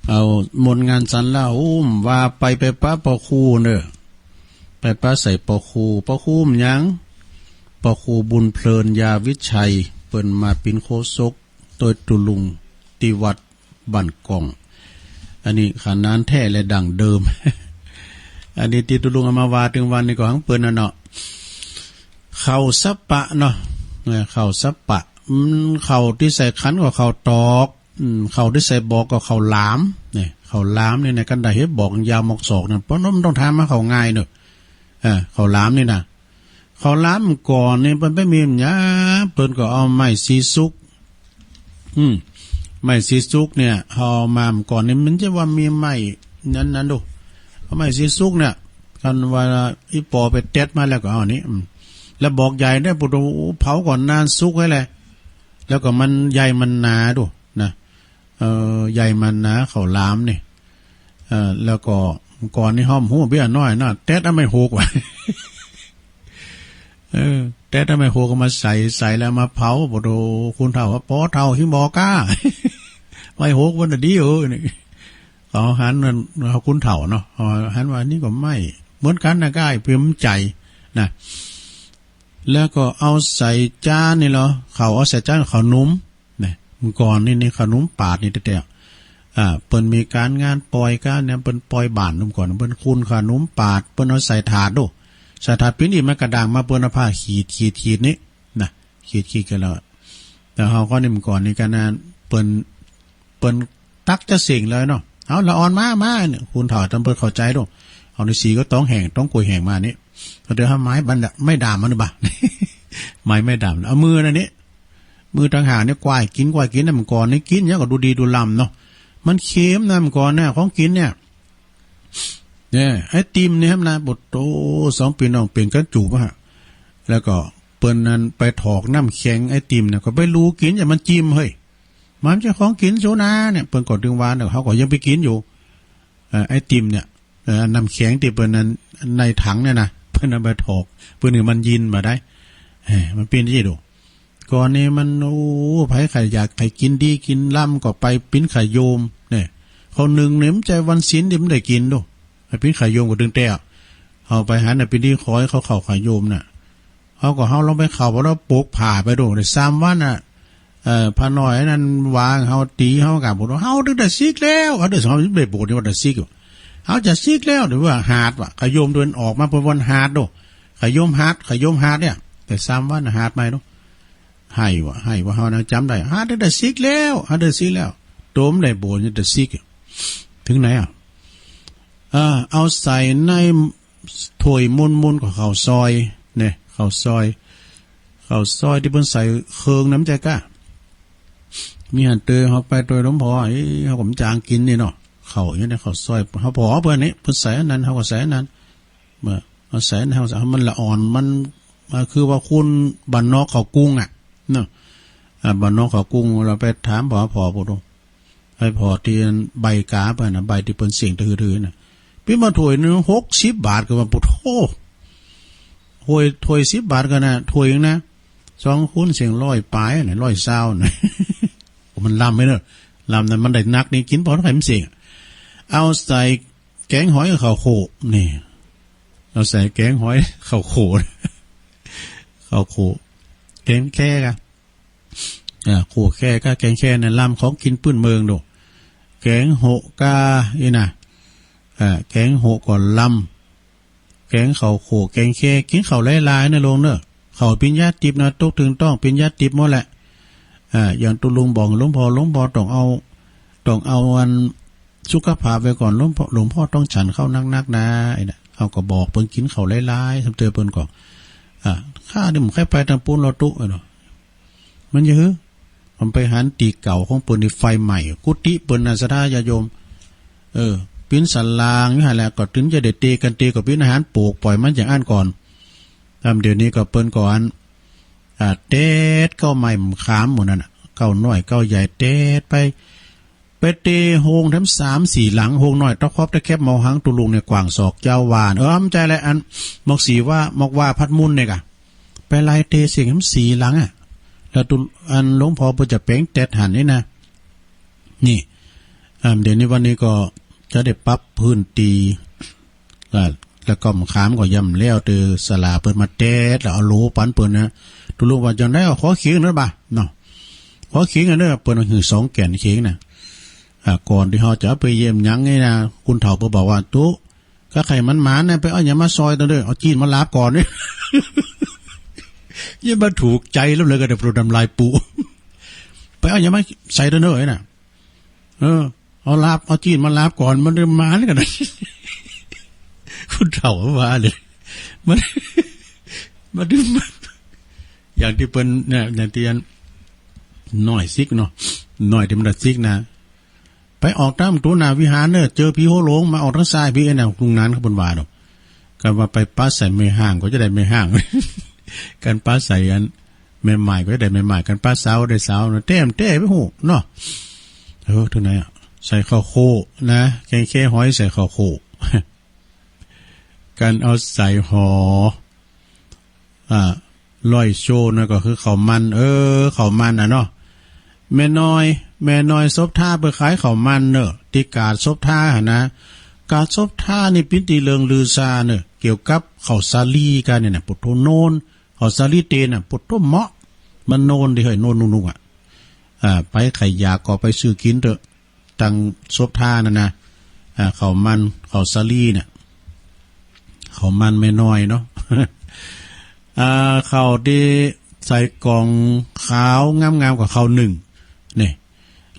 เอามนต์งานสันละหุ้มว่าไป ไปปะปอครูเนอะ ไปปะใส่ปอครู ปอครูมันหยัง ปอครูบุญเพลิน ยาวิชัย เปิ้นมาปิ้นโฆษกโตยตุ๊ลุงตี้วัดบ้านกอง อันนี้ขนานแท้และดั้งเดิม อันนี้ตี้ตุ๊ลุงเอามาว่าตึงวันนี้ก็หังเปิ้นน่ะเนาะ ข้าวสัปปะเนาะ เออ ข้าวสัปปะ อืม ข้าวตี้ใส่ขันก็ข้าวตอก อืม ข้าวตี้ใส่บอกก็ข้าวหลาม เนี่ย ข้าวหลามนี่นะ กันได้เห็นบอกยาวหมอกศอกนั่น เพราะนั้นมันต้องทำมาข้าวง่ายเนอะ เออ ข้าวหลามนี่นะ ข้าวหลามก่อนนี่มันไม่มีหยัง เปิ้นก็เอาไม้สีสุก อืม ไม้สีสุกเนี่ย เอามาก่อนนี่มันจะว่ามีไม้นั้นๆ ดู เอาไม้สีสุกเนี่ย กันว่าอีปอไปเต็ดมาแล้วก็เอาอันนี้ อืม แล้วบอกใหญ่เนี่ย ปุโต เผาก่อนนานสุกไว้แหละ แล้วก็มันใหญ่มันหนาดูนะ เออ ใหญ่มันหนา ข้าวหลามนี่ เออ แล้วก็ก่อนนี่ห้อมฮู้เบี้ยน้อยนะ เต็ดเอาไม้หกไว้ เออ เต็ดเอาไม้หกก็มาใส่ ใส่แล้วมาเผา ปุโต คุณเฒ่าว่า ปอเฒ่าหิ้งบอกล้า ไม้หกวันน่ะดี เออ นี่ เขาหันนั่น เขาคุณเฒ่าเนาะ เขาหันว่านี่ก็ไม้ เหมือนกันนะ ก้ายเพิ่มใจนะ แล้วก็เอาใส่จานนี่เหรอ เขาเอาใส่จาน เขาหนุม เนี่ย เมื่อก่อนนี่ นี่ขนมปาดนี่แท้ๆ อ่า เปิ้นมีการงานปอยกันเนี่ย เปิ้นปอยบ้านเมื่อก่อน เปิ้นคูนขนมปาด เปิ้นเอาใส่ถาดดู ใส่ถาดปิ้นอีก มันกระด้างมา เปิ้นเอาผ้าขีด ขีด ขีดนี่นะ ขีด ขีดกันแล้ว แต่เฮาก็นี่เมื่อก่อนนี่กันนะ เปิ้น เปิ้นตักจะเสงเลยเนาะ เอาละอ่อนมา มาเนี่ย คูนเฒ่าจำเปิ้นเข้าใจดู เอาในสีก็ต้องแห้ง ต้องกล้วยแห้งมานี่ เดี๋ยวหาไม้บันดะ ไม้ด่ามมาหรือเปล่า ไม้ ไม้ด่าม เอามือนั่นนี่ มือต่างหากเนี่ย กวายกิน กวายกินนะ เมื่อก่อนนี่กินเนี่ยก็ดูดีดูล้ำเนาะ มันเค็มนะ เมื่อก่อนเนี่ย ของกินเนี่ย เนี่ย ไอติมเนี่ยครับนะ ปุโต สองพี่น้องเปลี่ยนกันจูบอะฮะ แล้วก็เปิ้นนั้นไปถอกน้ำแข็งไอติมเนี่ย ก็ไปลูกิน อย่ามันจิ้มเฮ้ย มันจะของกินโซนาเนี่ย เปิ้นก็ถึงว่าเนี่ย เขาก็ยังไปกินอยู่ เอ่อ ไอติมเนี่ย เอ่อ น้ำแข็งที่เปิ้นนั้น ในถังเนี่ยนะ เปิ้นเอาไปถอก เปิ้นให้มันยินมาได้ เอ้ย มันเป็นที่ดู ก่อนนี้มัน โอ้ ไผใครอยากให้กินดีกินล้ำก็ไปปิ้นขยโยม เนี่ย เขาหนึ่งเนี่ยมันใจวันศีลที่มันได้กินดู ไปปิ้นขยโยมก็ดึงแต่ เอาไปหันน่ะปิ้นที่คอยเขาเข้าขยโยมน่ะ เขาก็เขาลองไปเข้า พอเราปกผ้าไปดู ได้สามวันน่ะ เอ่อ พระน้อยนั้นวางเขาตีเขากลับ บอกว่า "เขาถึงได้สิกแล้ว เขาได้สองได้บวชนี่ว่าได้สิกอยู่ เขาจะสิกแล้ว" หรือว่าหาดว่ะ ขยโยมเดินออกมาเปิ้นวันหาดดู ขยโยมหาด ขยโยมหาดเนี่ย แต่สามวันน่ะหาดใหม่ดู ให้ว่ะ ให้ว่ะ เขานะจำได้ "หาดได้สิกแล้ว หาดได้สิกแล้ว" โตมได้โบนจะซิก เถิงไหนอะ อ่า เอาใส่ในถ้วยมุนๆ ของข้าวซอย เนี่ย ข้าวซอย ข้าวซอยตี้เปิ้นใส่เครื่องนั้น ใจ้ก้า มีหั้นเตอ เฮาไปตวยหลวงพ่อ เอ้ย เฮาก็บ่มีจางกินนี่เนาะ ข้าวอย่างนี้ ข้าวซอย เฮาผ่อเปิ้นนี่ เปิ้นใส่อันนั้น เฮาก็ใส่อันนั้น เมื่อเฮาใส่อันนั้น เฮาใส่ มันละอ่อน มัน มันคือว่าคนบ้านนอกเขากรุงอะ เนาะ อ่า บ้านนอกเขากรุง เฮาไปถามผ่อ ผ่อ ผ่อดู ไอ้ผ่อตี้ใบก๋าเปิ้นน่ะ ใบตี้เปิ้นเสี้ยงถือๆ น่ะ ปิ้นมาถ้วยหนึ่งหกสิบบาท ก็ว่า โอ้โธ่ ถ้วย ถ้วยสิบบาทก็นะ ถ้วยหนึ่งนะ สองคนเสี้ยงร้อยปลายน่ะ ร้อยซาวน่ะ มันลำไปเนอะ ลำนั้นมันได้นักนี่ กินพอเท่าไหร่มันเสี้ยง เอาใส่แกงหอยกับข้าวโขก นี่ เอาใส่แกงหอย ข้าวโขก ข้าวโขก แกงแค่กะ อ่า โขกแค่กะ แกงแค่ในลำของกินปื้นเมืองดู แกงโหะกะ อีน่ะ อ่า แกงโหะก็ลำ แกงข้าวโขก แกงแค่ กินข้าวหลายๆ นะลุงเนอะ ข้าวปิ้นยาติบนะ ตกตึงต้องปิ้นยาติบหมดแหละ อ่า อย่างตุ๊ลุงบอกหลวงพ่อ หลวงพ่อต้องเอา ต้องเอาอันสุขภาพไว้ก่อน หลวงพ่อ หลวงพ่อต้องฉันข้าวนักๆ นะ ไอ้น่ะ เฮาก็บอกเปิ้นกินข้าวหลายๆ ซ้ำเตือเปิ้นก็ อ่า ข้านี่บ่เคยไปตางปู้นลอตุ๊ เอ้ยเนาะ มันจะหื้อ มันไปหันตี้เก่าของเปิ้นนี่ไฟไหม้ กุฏิเปิ้นน่ะ ศรัทธาญาติโยม เออ ปิ้นสลางอยู่หั่นแหละ ก็ถึงจะได้เตกัน เตก็ปิ้นอาหารโปก ปล่อยมันอย่างอั้นก่อน ตามเดี๋ยวนี้ก็เปิ้นก็อัน อ่า เต็ดเก๊าไม้ขามหมู่นั้นน่ะ เก๊าน้อยเก๊าใหญ่ เต็ดไป ไปเตโฮงแถมสามสี่หลัง โฮงน้อยตะครอบตะแคบเมาหัง ตุ๊ลุงเนี่ยกว้างศอกยาววา เออ บ่ใจ้แหละ อัน หมอกสีว่า หมอกว่าพัดมุนเนี่ยกะ ไปไล่เตเสี้ยงแถมสี่หลังอะ แล้วตุ๊ อันหลวงพ่อเปิ้นจะแป๋งเต็ดหันนี่นะ นี่ อ่า เดี๋ยวนี้วันนี้ก็จะได้ปรับพื้นตี้ อ่า แล้วก็มะขามก็ย่ำแล้ว เตอศาลาเปิ้นมาเต็ด แล้วเอาโหลปันเปิ้นนะ ตุ๊ลุงว่าจั่งใด๋ เอาขอเขียงนั้นบ่า เนาะ ขอเขียงอันเด้อ เปิ้นเอาหื้อสองแก่นเขียงนะ อ่า ก่อนตี้เฮาจะเอาไปเยี่ยมหยังนี่นะ คุณเฒ่าเปิ้นบอกว่า ตุ๊ ก็ใครมันหมานนะ ไปเอาหยังมาซอยตนเด้อ เอาจีนมาลาบก่อนนี่ ยังบ่ถูกใจ๋แล้วเลย ก็ได้ปลูกน้ำลายปู ไปเอาหยังมาใส่ตนเด้อน่ะ เออ เอาลาบ เอาจีนมาลาบก่อน มันได้หมานกันนะ คุณเฒ่าว่าเลย มัน มันได้หมาน อย่างตี้เปิ้นเนี่ย อย่างตี้อัน น้อยซิกเนาะ น้อยตี้มันละซิกนะ ไปออกตางประตู๋หน้าวิหารเน่อ เจอผีหัวโล้นมาออกตางซ้ายพี้ ไอ้น่ะ ลุงหนานเขาเปิ้นว่าดอก คันว่าไปปะใส่แม่ฮ้างก็จะได้แม่ฮ้าง คันปะใส่อันแม่หม้ายก็จะได้แม่หม้าย คันปะสาวได้สาวเนาะ แต้มแต้ไปฮู้เนาะ เออ เถิงไหนอะ ใส่ข้าวโขกนะ แกงแค่หอยใส่ข้าวโขก คันเอาใส่ห่อ อ่า ร้อยโชว์นะ ก็คือข้าวมัน เออ ข้าวมันน่ะเนาะ แม่น้อย แม่น้อยศพท่าเปิ้นขายข้าวมันเนอะ ตี้กาดศพท่าหั่นนะ กาดศพท่านี่เปิ้นตี้เลิงลือซาเนอะ เกี่ยวกับข้าวสาลีกันเนี่ยนะ โผดโธ่โนน ข้าวสาลีเตนน่ะ โผดโธ่เหมาะ มันโนนดีเฮ้ย โนนนุ่งๆ อ่ะ อ่า ไปใครอยากก็ไปซื้อกินเถอะ ตังศพท่านั่นนะ อ่า ข้าวมัน ข้าวสาลีเนี่ย ข้าวมันแม่น้อยเนาะ อ่า ข้าวตี้ใส่กล่องขาวงามๆ ก็ข้าวนึ่ง นี่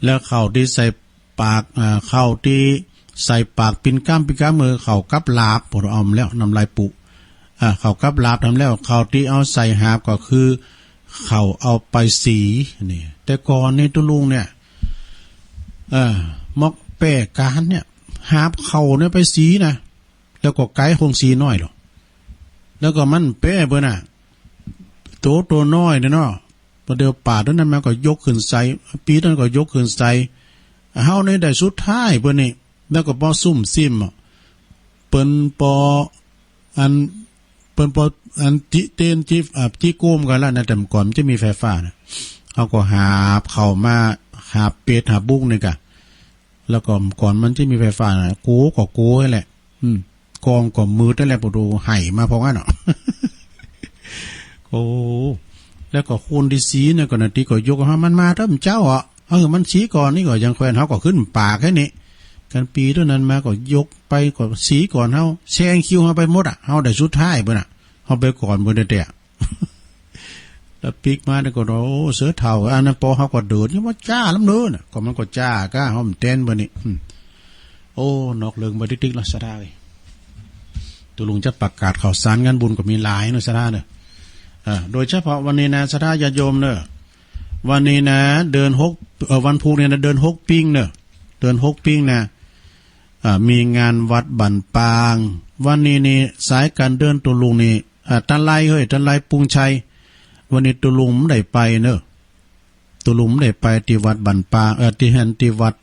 แล้วข้าวตี้ใส่ปาก อ่า ข้าวตี้ใส่ปากปิ้นก้ำปิ้นก้ำ เออ ข้าวกับหลาบ โผดเอาแล้ว น้ำลายปู อ่า ข้าวกับหลาบทำแล้ว ข้าวตี้เอาใส่หาบก็คือ ข้าวเอาไปสี นี่ แต่ก่อนนี่ตุ๊ลุงเนี่ย เออ หมอกแป้กานเนี่ย หาบข้าวเนี่ยไปสีนะ แล้วก็ไก๋โฮงสีน้อยหรอก แล้วก็มันแป้เปิ้นน่ะ โตโตน้อยเนี่ยเนาะ ปอเดียวปาดนั้นมาก็ยกขึ้นใส่ ปีนั้นก็ยกขึ้นใส่ เฮานี่ได้สุดท้ายเปิ้นนี่ แล้วก็ปอซุ่มซิมอะ เปิ้นปอ อัน เปิ้นปอ อัน จิเตน จิ อ่า จิโกมกันแล้วนะ แต่ก่อนมันจะมีไฟฟ้านะ เฮาก็หาบข้าวมา หาบเป็ด หาบบุ้งนี่กะ แล้วก็ก่อนมันจะมีไฟฟ้านะ โกก็โกนั่นแหละ อืม กองก็มืดนั่นแหละ ปอดูไห้มาพอกันเนาะ โอ้ แล้วก็คนตี้สีเนี่ยก็นาตี้ก็ยกให้มันมาเถอะ มันเจ้าอ่ะ เออ มันสีก่อนนี่ก็ยังแควน เฮาก็ขึ้นปากแค่นี้ กันปีเท่านั้นมาก็ยกไปก็สีก่อนเฮา แซงคิวเฮาไปหมดอ่ะ เฮาได้สุดท้ายเปิ้นน่ะ เฮาไปก่อนเปิ้นแต๊ๆ อะ แล้วปิ๊กมาเนี่ยก็โอ้เสือเฒ่า อันนั้นปอเฮาก็เดินอยู่ว่าจ้าลำเนินน่ะ ก็มันก็จ้าก้าเฮามันแตนบ่นี่ อืม โอ้ นอกเรื่องไปติ๊กๆแล้วสะดาเอ้ย ตุลุงจะประกาศข่าวสารงานบุญก็มีหลายเนาะสะดาเนาะ อ่า โดยเฉพาะวันนี้นะสะดาญาติโยมเนาะ วันนี้นะ เดือนหก เอ่อ วันพุธเนี่ยนะ เดือนหกปิ๊งเนาะ เดือนหกปิ๊งนะ อ่า มีงานวัดบันปาง วันนี้นี่สายการเดินตุลุงนี่ อ่า ตันไลเฮ้ย ตันไลปุงชัย วันนี้ตุลุงบ่ได้ไปเนาะ ตุลุงบ่ได้ไปที่วัดบันปาง เอ่อ ที่หั้นที่วัด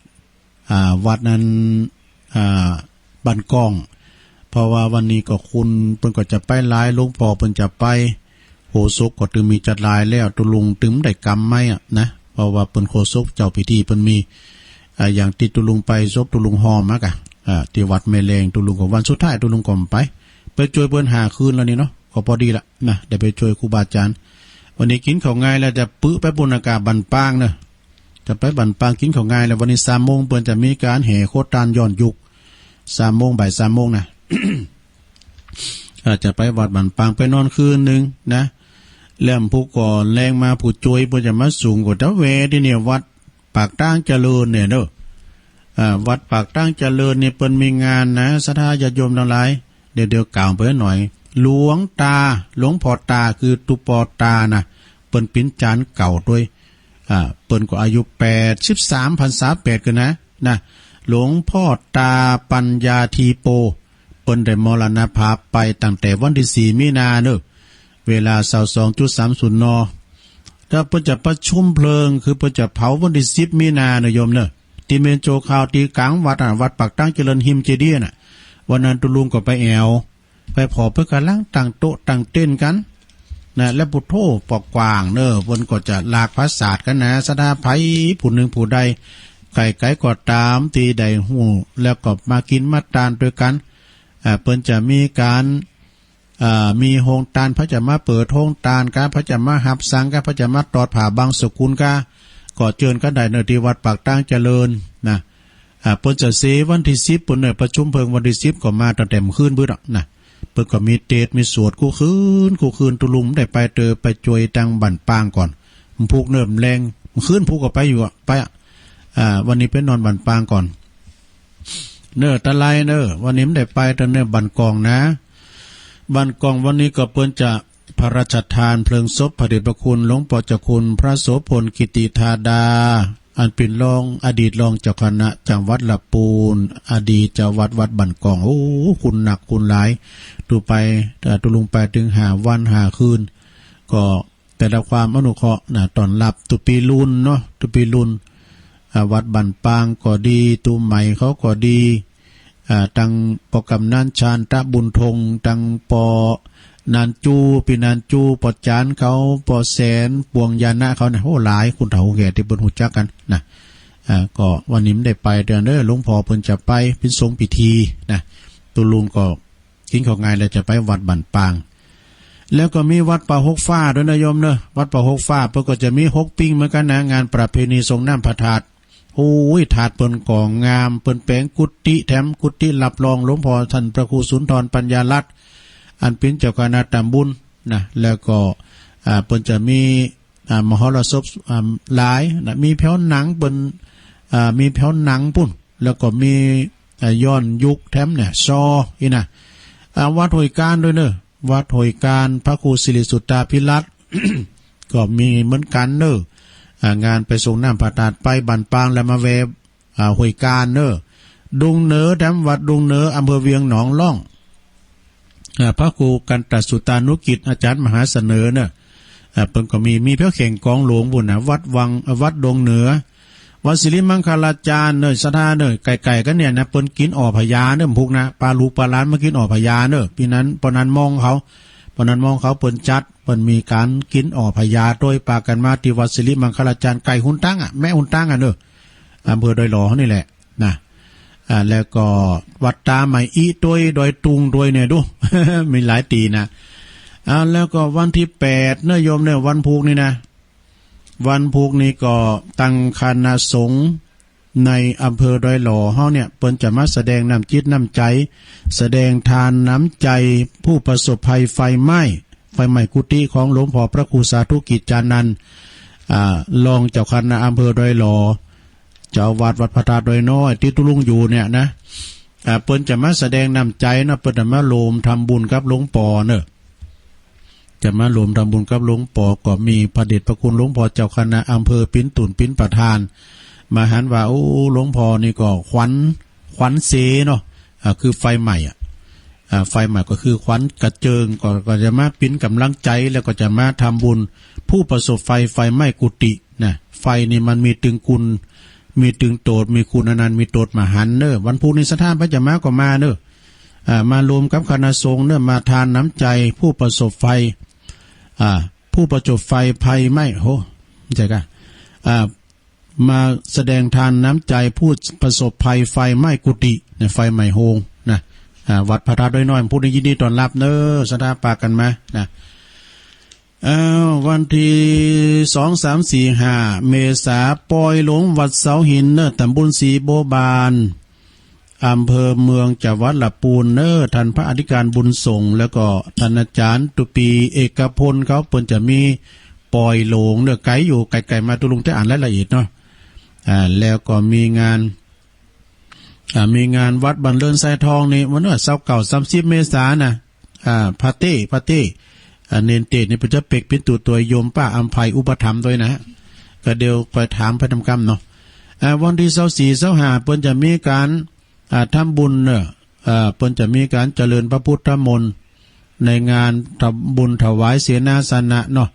อ่า วัดนั้น อ่า บันกอง เพราะว่าวันนี้ก็คุณเปิ้นก็จะไปหลาย หลวงพ่อเปิ้นจะไป โฆษกก็ตึงมีจัดหลายแล้ว ตุลุงตึงบ่ได้กำไม้อะนะ เพราะว่าเปิ้นโฆษกเจ้าพิธีเปิ้นมี อ่า อย่างที่ตุลุงไปศพตุลุงฮอมอะกะ อ่า ที่วัดแม่แลง ตุลุงก็วันสุดท้ายตุลุงก็บ่ไป ไปช่วยเปิ้นห้าคืนแล้วนี่เนาะ ก็พอดีละนะ ได้ไปช่วยครูบาอาจารย์ วันนี้กินข้าวงายแล้วจะปึ๊ไปปุ้นอากาศบันปางเนาะ จะไปบันปางกินข้าวงายแล้ว วันนี้สามโมงเปิ้นจะมีการแห่โคตานย้อนยุค สามโมง บ่ายสามโมงนะ อาจจะไปวัดบันปางไปนอนคืนหนึ่งนะ แล้วผู้ก่อแรงมาผู้ช่วยเปิ้นจะมาส่งก็จะแวะที่เนี่ยวัดปากตางเจริญเนี่ยเนาะ อ่า วัดปากตางเจริญเนี่ยเปิ้นมีงานนะ ศรัทธาญาติโยมทั้งหลาย เดี๋ยว เดี๋ยวกล่าวไปหน่อย หลวงตา หลวงพ่อตาคือตุ๊ปอตานะ เปิ้นเป๋นจารย์เก่าด้วย อ่า เปิ้นก็อายุแปดสิบสาม พรรษาแปดกันนะ นะ หลวงพ่อตาปัญญาธีโป เปิ้นได้มรณภาพไปตั้งแต่วันที่สี่มีนาเนอะ เวลาซาวสองจุดสามศูนย์ น. ถ้าเปิ้นจะประชุมเพลิง คือเปิ้นจะเผาวันที่สิบมีนาเนอะโยมเนอะ ที่เมนโจคาวที่กลางวัดอะ วัดปากตางเจริญฮิมเจดีย์น่ะ วันนั้นตุลุงก็ไปแอว ไปผ่อเปิ้นกำลังตั้งโต๊ะตั้งเต็นท์กันนะ และปุโธปอกกว้างเนอะ เปิ้นก็จะหลากภาษากันนะ ศรัทธาไผผู้หนึ่งผู้ใด ไกลๆก็ตาม ที่ได้ฮู้ แล้วก็มากินมาตานด้วยกัน อ่า เปิ้นจะมีการ อ่า มีโฮงตาน ไผจะมาเปิดโฮงตานกา ไผจะมาฮับสั่งกา ไผจะมาตอดผ้าบังสุกุลกา ก็เจิญกันได้เนอะ ที่วัดปากตางเจริญนะ อ่า เปิ้นจะเสวันที่สิบ เปิ้นเนอะ ประชุมเพลิงวันที่สิบ ก็มาตั้งแต่มื้อคืนพุ้นดอกนะ เปิ้นก็มีเตสน์มีสวดกู้คืน กู้คืน ตุลุงได้ไปเตอไปจวยตังบันปางก่อน พุกเนิ่มแลง มื้อคืนพุกก็ไปอยู่อะ ไปอะ อ่า วันนี้ไปนอนบันปางก่อน เนอะ ตาไลเนอะ วันนี้บ่ได้ไปตอนเนอะ บันกองนะ บันกองวันนี้ก็เปิ้นจะพระราชทานเพลิงศพพระเดชพระคุณหลวงพ่อเจ้าคุณพระโสภณกิติธาดา อันเป๋นรอง อดีตรองเจ้าคณะจังหวัดละปูน อดีตเจ้าวัดวัดบันกอง โอ้ คุณหนักคุณหลาย ตุไป เอ่อ ตุลุงไปถึงห้าวันห้าคืน ก็ แต่ละความอนุเคราะห์นะ ต้อนรับตุปีลุนเนาะ ตุปีลุน อ่า วัดบันปางก็ดี ตุใหม่เขาก็ดี อ่า ตังปอกำนันชาญตะบุญทง ตังปอนันจู ปีนันจู ปอจานเขา ปอแสน ปวงยานะเขานะ โอ้ หลาย คุณเฒ่าแก่ที่เปิ้นฮู้จักกันนะ อ่า ก็วันนี้บ่ได้ไปเด้อเนอะ หลวงพ่อเปิ้นจะไปเป๋นสงฆ์พิธีนะ ตุลุงก็ กินข้าวงายแล้วจะไปวัดบันปาง แล้วก็มีวัดป่าหกฟ้าด้วยนะโยมเนอะ วัดป่าหกฟ้าเปิ้นก็จะมีหกปิ้งเหมือนกันนะ งานประเพณีส่งน้ำพระธาตุ โอ้ย ธาตุเปิ้นก็งาม เปิ้นแป๋งกุฏิแถม กุฏิรับรองหลวงพ่อท่านพระครูสุนทรปัญญารัตน์ อันเป๋นเจ้าคณะตำบลนะ แล้วก็ อ่า เปิ้นจะมี อ่า มหรสพ อ่า หลายนะ มีแผวหนังเปิ้น อ่า มีแผวหนังปุ้น แล้วก็มี อ่า ย้อนยุคแถมเนี่ย ซอ อี้นะ อ่า วัดห้วยกานด้วยเนอะ วัดห้วยกาน พระครูสิริสุตตาภิรัตน์ ก็มีเหมือนกันเนอะ อ่า งานไปส่งน้ำพระธาตุ ไปบันปางแล้วมาแวะ อ่า ห้วยกานเนอะ ดงเหนือแถม วัดดงเหนือ อำเภอเวียงหนองล่อง อ่า พระครูกันตสุตานุกิจ อาจารย์มหาเสนอเนอะ อ่า เปิ้นก็มี มีแผวแข่งกองหลวงปุ้นนะ วัดวัง อ่า วัดดงเหนือ วัดสิริมังคลาจารย์เนอะ ศรัทธาเนอะ ไกลๆ กันเนี่ยนะ เปิ้นกินอ่อพญาเนอะ พุกนะ ปาลูกปาหลานมากินอ่อพญาเนอะ ปีนั้น ปอนันมองเขา ปอนันมองเขาเปิ้นจัด เปิ้นมีการกินอ่อพญาโดยปากันมาที่วัดสิริมังคลาจารย์ ใก้หุนตังอะ แมะหุนตังอะเนอะ อำเภอดอยหล่อนี่แหละนะ อ่า แล้วก็วัดตาใหม่อิโดย ดอยตุงโดยเนี่ยดู มีหลายตี้นะ อ่า แล้วก็วันที่แปดเนอะโยมเนอะ วันพุกนี่นะ วันพุกนี่ก็ตังคณะสงฆ์ในอำเภอดอยหล่อเฮาเนี่ย เปิ้นจะมาแสดงน้ำจิตน้ำใจ แสดงทานน้ำใจผู้ประสบภัยไฟไหม้ ไฟไหม้กุฏิของหลวงพ่อพระครูสาธุกิจจานันท์ อ่า รองเจ้าคณะอำเภอดอยหล่อ เจ้าอาวาสวัดพระธาตุดอยน้อย ตี้ตุ๊ลุงอยู่เนี่ยนะ อ่า เปิ้นจะมาแสดงน้ำใจเนาะ เปิ้นจะมาร่วมทำบุญกับหลวงปอเนาะ จะมาร่วมทำบุญกับหลวงปอ ก็มีพระเดชพระคุณหลวงพ่อเจ้าคณะอำเภอปิ๋นตุ่นปิ๋นประธาน มาหันว่า โอ้ หลวงพ่อนี่ก็ขวัญ ขวัญเสเนาะ อ่า คือไฟไหม้อะ อ่า ไฟไหม้ก็คือขวัญกระเจิง ก็ ก็จะมาปิ๋นกำลังใจ แล้วก็จะมาทำบุญผู้ประสบภัยไฟไหม้กุฏินะ ไฟนี่มันมีตึงคุณ มีตึงโตษ มีคุณอันนั้น มีโตษมหันต์เนอะ วันพุธนี้ศรัทธาไผจะมาก็มาเนอะ อ่า มาร่วมกับคณะสงฆ์เนอะ มาทานน้ำใจผู้ประสบภัย อ่า ผู้ประสบภัยไฟไหม้ โห ใช่กะ อ่า มาแสดงทานน้ำใจผู้ประสบภัยไฟไหม้กุฏินะ ไฟไหม้โฮงนะ อ่า วัดพระธาตุดอยน้อย พุธนี้ยินดีต้อนรับเนอะ ศรัทธาปากั๋นมานะ อ้าว วันตี้สอง สาม สี่ ห้า เมษา ปอยหลวงวัดเสาหินเนอะ ตำบลศรีบัวบาน อำเภอเมือง จังหวัดละปูนเนอะ ท่านพระอธิการบุญส่ง แล้วก็ท่านอาจารย์ตุปีเอกพลเขา เปิ้นจะมีปอยหลวงเนอะ ไก๋อยู่ ไก๋ๆ มา ตุ๊ลุงจะอ่านรายละเอียดเนาะ อ่า แล้วก็มีงาน อ่า มีงานวัดบันเลินทรายทองนี่ วันเนอะ ซาวเก้า สามสิบ เมษานะ อ่า พระเต้ พระเต้ อ่า เณรเต้นี่เปิ้นจะเปกปิ๋นตุ๊ตัวโยมป้าอำไพอุปถัมภ์ด้วยนะ ก็เดี๋ยวค่อยถามไปนำกำเนาะ อ่า วันตี้ซาวสี่ ซาวห้า เปิ้นจะมีการ อ่า ทำบุญเนอะ อ่า เปิ้นจะมีการเจริญพระพุทธมนต์ ในงานทำบุญถวายเสนาสนะเนาะ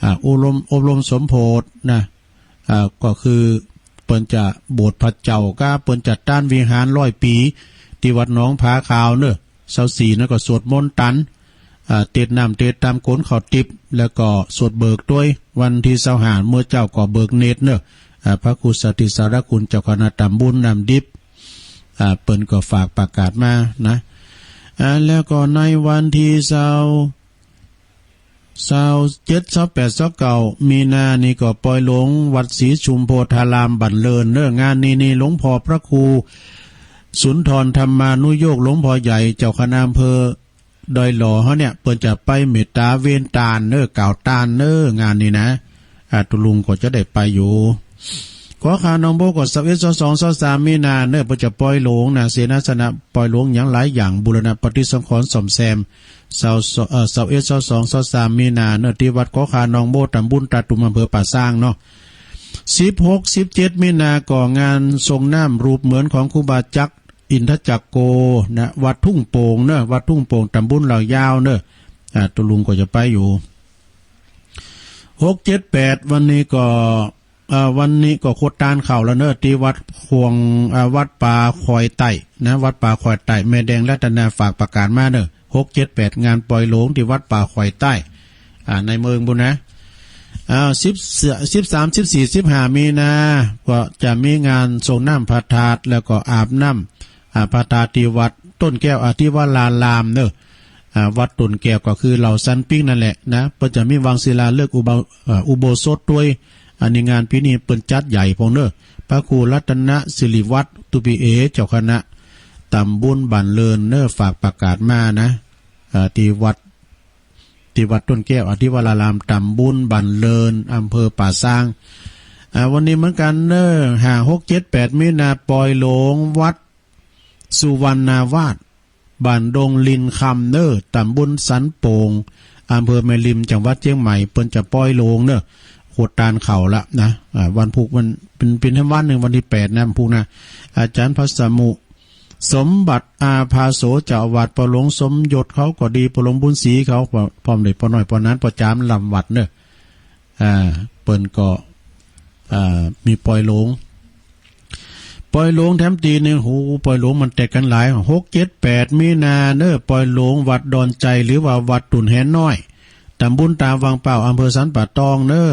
อ่า อบรม อบรมสมโภชนะ อ่า ก็คือเปิ้นจะโบสถ์พระเจ้า ก็เปิ้นจะต้านวิหารร้อยปี๋ ตี้วัดหนองผาขาวเนอะ ซาวสี่ นั้นก็สวดมนต์ตัน อ่า เตศน์น้ำ เตศน์ตำ ก๋นข้าวติ๊บ แล้วก็สวดเบิกตวย วันตี้ซาวห้า เมื่อเจ๊าก็เบิกเนตรเนอะ อ่า พระครูสถิตสารคุณ เจ้าคณะตำบลน้ำดิบ อ่า เปิ้นก็ฝากประกาศมานะ อ่า แล้วก็ในวันตี้ซาว ซาวเจ็ด ซาวแปด ซาวเก้า มีนานี่ก็ปอยหลวงวัดศรีชุมโพธารามบันเลินเนอะ งานนี้นี่หลวงพ่อพระครูสุนทรธรรมานุโยค หลวงพ่อใหญ่ เจ้าคณะอำเภอดอยหล่อเฮาเนี่ย เปิ้นจะไปเมตตาเวนตานเนอะ กล่าวตานเนอะ งานนี้นะ อ่า ตุ๊ลุงก็จะได้ไปอยู่ ขอข่าวหนองโบก็ ซาวเอ็ด ซาวสอง ซาวสาม มีนาเนอะ เปิ้นจะปอยหลวงนะ เสนาสนะปอยหลวงอย่างหลายอย่าง บูรณะปฏิสังขรณ์ซ่อมแซม ซาว เอ่อ ซาวเอ็ด ซาวสอง ซาวสาม มีนาเนอะ ตี้วัดขอข่าวหนองโบ ตำบลตาตุ่ม อำเภอป่าซางเนาะ สิบหก สิบเจ็ด มีนาก็งานทรงน้ำรูปเหมือนของครูบาจักร อินทจักโกนะ วัดทุ่งโป่งเนอะ วัดทุ่งโป่ง ตำบลเหล่ายาวเนอะ อ่า ตุ๊ลุงก็จะไปอยู่ หก เจ็ด แปด วันนี้ก็ อ่า วันนี้ก็ขวดตานข้าวแล้วเนอะ ตี้วัดขวง อ่า วัดป่าคอยใต้นะ วัดป่าคอยใต้ แม่แดงรัตนาฝากประกาศมาเนอะ หก เจ็ด แปด งานปอยหลวงตี้วัดป่าคอยใต้ อ่า ในเมืองพุ้นนะ อ่า สิบ สิบสาม สิบสี่ สิบห้า มีนา ก็จะมีงานสรงน้ำพระธาตุ แล้วก็อาบน้ำ อ่า พระธาตุตี้วัดต้นแก้วอธิวรารามเนอะ อ่า วัดต้นแก้วก็คือเหล่าสันปิ้งนั่นแหละนะ เปิ้นจะมีวางศิลาฤกษ์อุโบ เอ่อ อุโบสถตวย อันนี้งานปี๋นี้เปิ้นจัดใหญ่พองเนอะ พระครูรัตนสิริวัฒน์ ตุปีเอ เจ้าคณะตำบลบ้านเลินเนอะ ฝากประกาศมานะ อ่า ตี้วัด ตี้วัดต้นแก้วอธิวราราม ตำบลบ้านเลิน อำเภอป่าซาง อ่า วันนี้เหมือนกันเนอะ ห้า หก เจ็ด แปด มีนา ปอยหลวงวัดสุวรรณาวาส บ้านดงลินคำเนอะ ตำบลสันโป่ง อำเภอแม่ริม จังหวัดเชียงใหม่ เปิ้นจะปอยหลวงเนอะ ขวดตานข้าวละนะ อ่า วันพุธ วัน เป๋น เป๋นวันหนึ่ง วันตี้แปดนะ วันพุธนะ อาจารย์พระสมุ สมบัติอาภาโส เจ้าอาวาส ปอยหลวงสมยศเขาก็ดี ปอยหลวงบุญศรีเขา พร้อมด้วยป้อน้อยป้อหนาน ป้อจ๋าม ล้ำวัดเนอะ อ่า เปิ้นก็ อ่า มีปอยหลวง ปอยหลวงแถมตี้หนึ่ง โห ปอยหลวงมันแตกกั๋นหลาย หก เจ็ด แปด มีนาเนอะ ปอยหลวงวัดดอนไจ หรือว่าวัดตุ่นแฮน้อย ตำบลตาวังเป้า อำเภอสันป่าตองเนอะ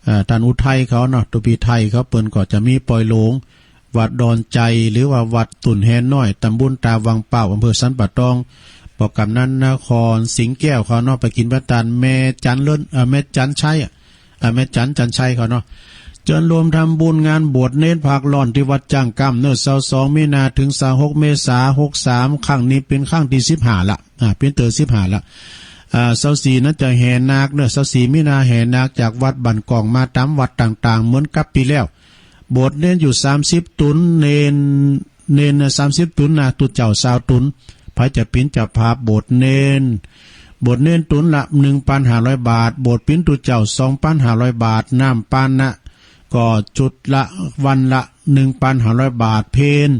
อ่า ต้านอุทัยเขาเนาะ ตุปีไทยเขา เปิ้นก็จะมีปอยหลวง วัดดอนไจ หรือว่าวัดตุ่นแฮน้อย ตำบลตาวังเป้า อำเภอสันป่าตอง ป้อก๋ำนันนครสิงห์แก้วเขาเนาะ ไปกิ๋นพระตานแม่จันเลิศ เอ่อ แม่จันชัยอะ อ่า แม่จัน จันชัยเขาเนาะ เจิญร่วมทำบุญงานบวชเณรภาคร้อนตี้วัดจ้างกล้ำเนอะ ซาวสอง มีนา ถึง ซาวหก เมษา หกสาม ครั้งนี้เป๋นครั้งตี้สิบห้าละ อ่า เป๋นเตื้อสิบห้าละ อ่า ซาวสี่ น่าจะแห่นาคเนอะ ซาวสี่ มีนาแห่นาคจากวัดบ้านกองมาตามวัดต่างๆ เหมือนกับปีแล้ว โบสถ์เณรอยู่ สามสิบ ตุน เณร เณรน่ะ สามสิบ ตุนนะ ตุ๊เจ้า ซาว ตุน ไผจะเป๋นเจ้าภาพโบสถ์เณร โบสถ์เณรตุนละ หนึ่งพันห้าร้อย บาท โบสถ์เป๋นตุ๊เจ้า สองพันห้าร้อย บาท น้ำปานะ ก็ชุดละวันละ หนึ่งพันห้าร้อย บาท เพล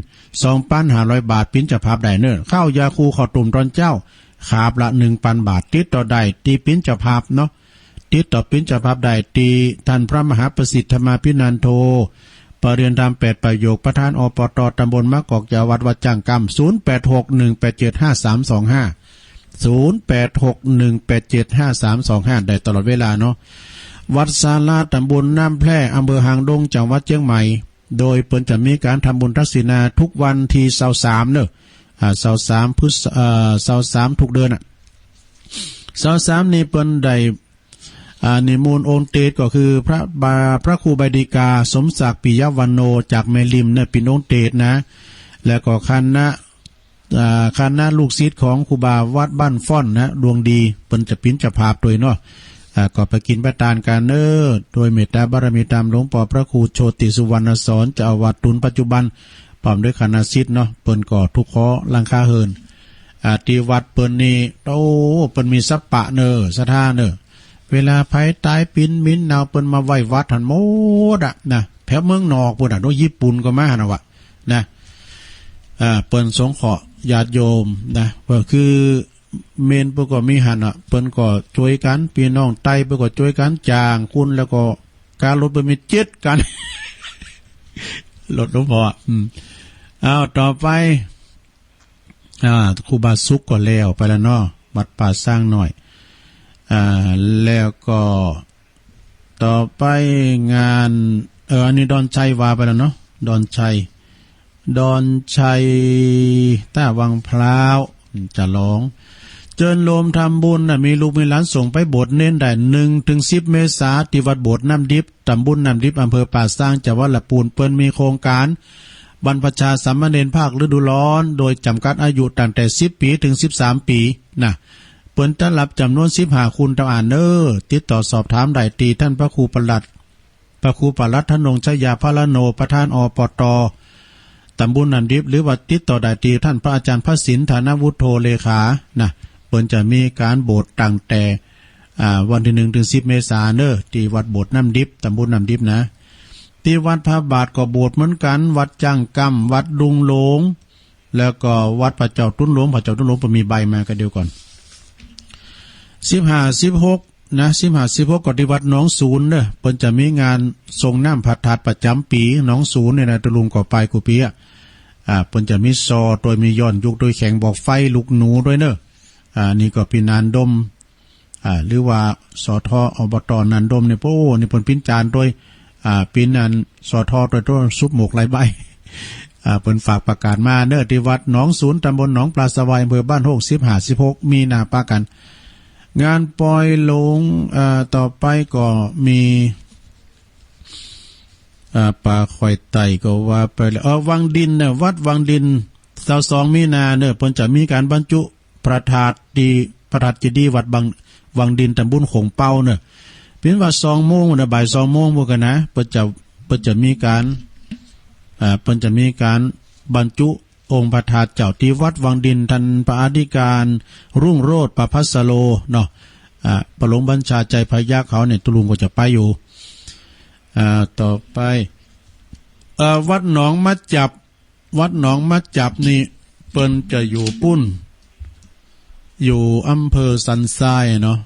สองพันห้าร้อย บาท เป๋นเจ้าภาพได้เนอะ ข้าวยาคูข้าวต้มตอนเจ๊า ขาบละ หนึ่งพัน บาท ติดต่อได้ตี้เป๋นเจ้าภาพเนาะ ติดต่อเป๋นเจ้าภาพได้ตี้ท่านพระมหาประสิทธิ์ธรรมาภินันโท ประเรียนธรรมแปดประโยค ประธาน อปต ตำบลมะกอก จังหวัดวัดจ้างกำ ศูนย์แปดหกหนึ่งแปดเจ็ดห้าสามสองห้า ศูนย์แปดหกหนึ่งแปดเจ็ดห้าสามสองห้า ได้ตลอดเวลาเนาะ วัดสาลาตำบลน้ำแพร่ อำเภอหางดง จังหวัดเชียงใหม่ โดยเปิ้นจะมีการทำบุญทักษิณาทุกวันที่ซาวสามเนอะ อ่า ซาวสาม พฤษ เอ่อ ซาวสาม ทุกเดือนน่ะ ซาวสาม นี่เปิ้นได้ อ่า นิมนต์องค์เตสก็คือพระบา พระครูใบดีกา สมศักดิ์ ปิยวรรณโณ จากแม่ริมเนี่ย เป๋นองค์เตสนะ แล้วก็คณะ อ่า คณะลูกศิษย์ของครูบาวัดบ้านฟ้อนนะ ดวงดี เปิ้นจะเป๋นเจ้าภาพตวยเนาะ อ่า ก็ไปกินไปตานกั๋นเนอะ โดยเมตตาบารมีตามหลวงป้อพระครูโชติสุวรรณสอน เจ้าอาวาสตุนปัจจุบัน พร้อมด้วยคณะศิษย์เนาะ เปิ้นก็ทุกข์ขอหลังคาเหิน อ่า ตี้วัดเปิ้นนี่ โอ้ เปิ้นมีสัปปะเนอะ ศรัทธาเนอะ เวลาไผตายปิ๊นมินเนาเปิ้นมาไหว้วัดหั้นหมดอะนะ แถวเมืองนอกปู้นน่ะ โดยญี่ปุ่นก็มาหั้นน่ะวะนะ อ่า เปิ้นสงเคราะห์ญาติโยมนะ ก็คือเมนเปิ้นก็มีหั้นน่ะ เปิ้นก็ช่วยกั๋น ปี้น้องไตเปิ้นก็ช่วยกั๋น จ้างคน แล้วก็ค่ารถเปิ้นมีเจ็ดคัน รถหลวงพ่อ อืม อ้าว ต่อไป อ่า ครูบาสุขก็แล้วไปแล้วเนาะ วัดป่าช้างน้อย อ่า แล้วก็ต่อไปงาน เออ อันนี้ดอนชัยว่าไปแล้วเนาะ ดอนชัย ดอนชัย ต้าวังพร้าว จะร้อง เจิญโลมทำบุญน่ะ มีลูกมีหลานส่งไปโบสถ์เณรได้ หนึ่งถึงสิบ เมษา ตี้วัดโบสถ์น้ำดิบ ตำบลน้ำดิบ อำเภอป่าซาง จังหวัดละปูน เปิ้นมีโครงการบรรพชาสามเณรภาคฤดูร้อน โดยจำกัดอายุตั้งแต่สิบปีถึงสิบสามปีนะ เปิ้นจะรับจำนวนสิบห้าคนต่ออันเนอ ติดต่อสอบถามได้ตี้ท่านพระครูปลัด พระครูปลัดธนงชัยยาพรโน ประธาน อปต ตำบลน้ำดิบ หรือว่าติดต่อได้ตี้ท่านพระอาจารย์พระสิน ธนวุฒโธ เลขานะ เปิ้นจะมีการโบสถ์ตั้งแต่ อ่า วันตี้หนึ่งถึงสิบ เมษาเนอ ตี้วัดโบสถ์น้ำดิบ ตำบลน้ำดิบนะ ตี้วัดพระบาทก็โบสถ์เหมือนกั๋น วัดจ้างกำ วัดดุงหลวง แล้วก็วัดพระเจ้าตุ๊นหลวง พระเจ้าตุ๊นหลวงเปิ้นมีใบมาก็เดียวก่อน สิบห้า สิบหก นะ สิบห้า สิบหก ก็ตี้วัดหนองสูนเนอ เปิ้นจะมีงานส่งน้ำพระธาตุประจำปี๋ หนองสูนเนี่ยนะ ตุ๊ลุงก็ไปกู้ปี๋อะ อ่า เปิ้นจะมีซอตวย มีย้อนยุคตวย แข่งบอกไฟลูกหนูตวยเนอ อ่า นี่ก็ปี้นานดม อ่า หรือว่า สท อบต นานดมเนี่ย โอ้ นี่เปิ้นปิ้นจานตวย อ่า ปิ้นอัน สท ตวย ตวย ซุปหมกหลายใบ อ่า เปิ้นฝากประกาศมาเนอ ตี้วัดหนองสูน ตำบลหนองปลาสวาย อำเภอบ้านโฮก สิบห้า สิบหก มีนาปะกั๋น งานปอยหลวง อ่า ต่อไปก็มี อ่า ป่าคอยไต่ก็ว่าไปแล้ว เออ วังดินเนี่ย วัดวังดิน ซาวสอง มีนาเนอ เปิ้นจะมีการบรรจุพระธาตุตี้พระธาตุเจดีย์วัดบัง วังดิน ตำบลโขงเป้าเนอ เป๋นว่าสองโมงนะ บ่ายสองโมงพู้นกั๋นนะ เปิ้นจะ เปิ้นจะมีการ อ่า เปิ้นจะมีการบรรจุองค์พระธาตุเจ้าตี้วัดวังดิน ท่านพระอธิการรุ่งโรจน์ ประภัสสโร เนาะ อ่า พระหลวงบัญชาใจพยัคฆ์เขาเนี่ย ตุ๊ลุงก็จะไปอยู่ อ่า ต่อไป เอ่อ วัดหนองมะจับ วัดหนองมะจับนี่ เปิ้นจะอยู่ปู้น อยู่อำเภอสันทรายเนาะ